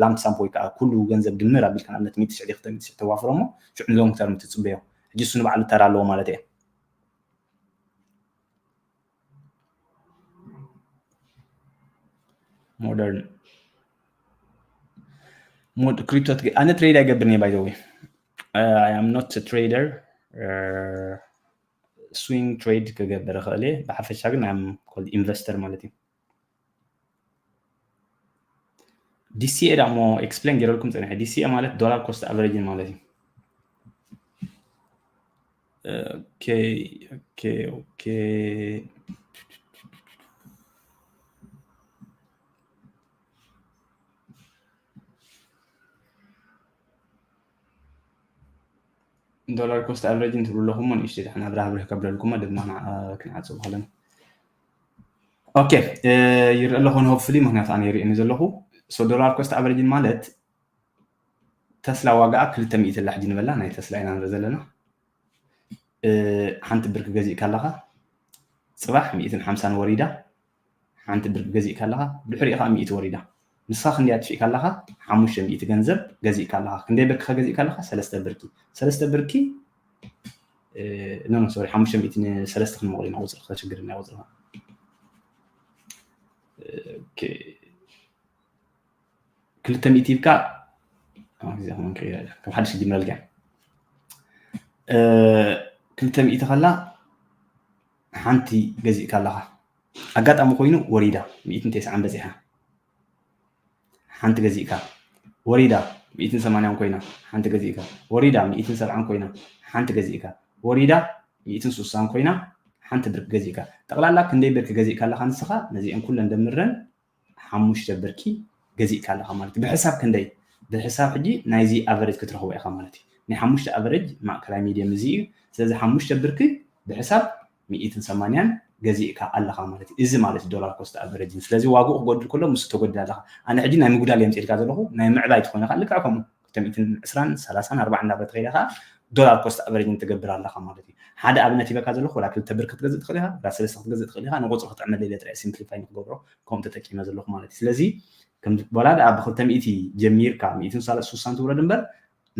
lump sum ወይ ከዓ ኩሉ ገንዘብ ድምር ኣቢልካ ንኣብነት ሚእቲ ሽሕ ዲክተ ሚእቲ ሽሕ ተዋፍሮ እሞ ሽዑ long term ትፅበዮ ሕጂ እሱ ንባዕሉ ተራ ኣለዎ ማለት እየ modern mod crypto ኣነ trade ኣይገብርን እየ by the way I am not a trader swing trade ክገብር እኽእል እየ ብሓፈሻ ግን I am called investor ማለት እዩ DCA ዳሞ explain ገይረልኩም ፀኒሐ DCA ማለት dollar cost average ማለት እዩ okay okay okay dollar cost average ትብሉ ኣለኹም ንእሽተይ ዳሕና ብራህብርህ ከብለልኩም ድማ ክንዓፅብ ከለና okay ይርኢ ኣለኹ hopefully ምክንያቱ ኣነ ይርእየኒ ዘለኹ so dollar cost average ማለት ተስላ ዋጋኣ ክልተ ሚእቲ ኣላ ሕጂ ንበላ ናይ ተስላ ኢና ንርኢ ዘለና ሓንቲ ብርኪ ገዚእካ ኣለኻ ፅባሕ ሚእትን ሓምሳን ወሪዳ ሓንቲ ብርኪ ገዚእካ ኣለኻ ድሕሪኡ ከዓ ሚእቲ ወሪዳ ንስኻ ክንደይ ኣጥፊእካ ኣለኻ ሓሙሽተ ሚእቲ ገንዘብ ገዚእካ ኣለኻ ክንደይ ብርኪ ከገዚእካ ኣለኻ ሰለስተ ብርኪ ሰለስተ ብርኪ ኖ ኖ ሶሪ ሓሙሽተ ሚእቲ ንሰለስተ ክንመቕሎ ኢና ቁፅሪ ከችግር ናይ ቁፅሪ ክልተ ሚእቲ ሂብካ ካብ ሓድሽ ክጅምረልካ ክልተ ሚእቲ ከላ ሓንቲ ገዚእካ ኣለኻ ኣጋጣሚ ኮይኑ ወሪዳ ሚእትን ተስዓን በፂሓ ሓንቲ ገዚእካ፣ ወሪዳ ሚእትን ሰማንያን ኮይና ሓንቲ ገዚእካ፣ ወሪዳ ሚእትን ሰብዓን ኮይና ሓንቲ ገዚእካ፣ ወሪዳ ሚእትን ስሳን ኮይና ሓንቲ ብርኪ ገዚእካ። ጠቕላላ ክንደይ ብርኪ ገዚእካ ኣለኻ ንስኻ? ነዚአን ኩለን ደምረን ሓሙሽተ ብርኪ ገዚእካ ኣለኻ ማለት እዩ። ብሕሳብ ክንደይ? ብሕሳብ ሕጂ ናይዚ ኣቨሬጅ ክትረኽቦ ኢኻ ማለት እዩ። ናይ ሓሙሽተ ኣቨሬጅ ማእከላይ ሚድየም እዚ እዩ። ስለዚ ሓሙሽተ ብርኪ ብሕሳብ ሚእትን ሰማንያን ገዚእካ ኣለኻ ማለት እዩ። እዚ ማለት ዶላር ኮስት ኣቨሬጅ። ስለዚ ዋግኡ ክጎድል ከሎ ምስ ተጎድል ኣለኻ። ኣነ ሕጂ ናይ ምጉዳል የምፅልካ ዘለኹ ናይ ምዕባይ ትኾነ ከዓ ልክዕ ከምኡ ክልተ ሚእትን ዕስራን ሰላሳን ኣርባዓን እናበለ ተኸይደ ከዓ ዶላር ኮስት ኣቨሬጅ ትገብር ኣለኻ ማለት እዩ። ሓደ ኣብነት ይበካ ዘለኹ ወላ ክልተ ብር ክትገዝእ ትኽእል ኢኻ፣ ወላ ሰለስተ ክትገዝእ ትኽእል ኢኻ። ንቁፅሪ ክጥዕመለይ ኢለ ጥራይ ሲምፕሊፋይ ንክገብሮ ከምኡ ተጠቂመ ዘለኹ ማለት እዩ። ስለዚ ወላ ደኣ ብክልተ ሚእቲ ጀሚርካ ሚእትን ስሳን ትውረድ እምበር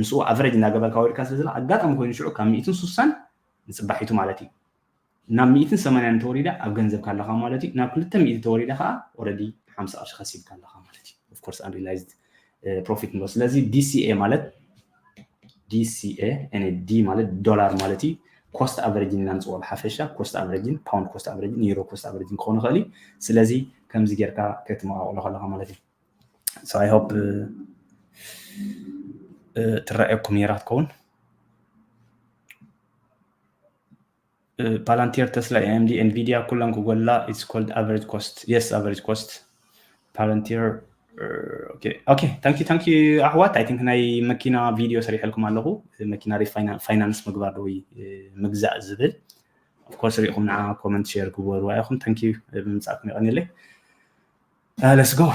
ምስኡ ኣቨሬጅ እናገበርካ ወሪድካ ስለ ዘላ ኣጋጣሚ ኮይኑ ሽዑ ካብ ሚእትን ስሳን ንፅባሒቱ ማለት እዩ ናብ ሚእትን ሰማንያን ተወሪዳ ኣብ ገንዘብካ ኣለኻ ማለት እዩ። ናብ ክልተ ሚእቲ ተወሪዳ ከዓ ኦረዲ ሓምሳ ቅርሺ ከሲብካ ኣለኻ ማለት እዩ። ኦፍኮርስ ኣንሪላይዝድ ፕሮፊት ንብሎ። ስለዚ ዲሲኤ ማለት ዲሲኤ ዲ ማለት ዶላር ማለት እዩ። ኮስት ኣቨሬጅን ኢና ንፅውዖ ብሓፈሻ ኮስት ኣቨሬጅን ፓውንድ ኮስት ኣቨሬጅን ዩሮ ኮስት ኣቨሬጅን ክኾን ይኽእል እዩ። ስለዚ ከምዚ ጌርካ ክትመቃቅሎ ከለኻ ማለት እዩ። So I hope ትረኣየኩም ነይራ ትኸውን። Palantir Tesla A M D Nvidia ኩለን ክጎላ it's called average cost. Yes, average cost. Palantir okay okay thank you thank you ኣሕዋት። I think ናይ መኪና ቪድዮ ሰሪሐልኩም ኣለኹ። መኪና ፋይናንስ ምግባር ዶ ምግዛእ ዝብል of course ሪኢኹም ንዓ ኮመንት ሼር ግበሩ። ኣይኹም thank you ብምምፃእኩም የቐንየለይ። Let's go.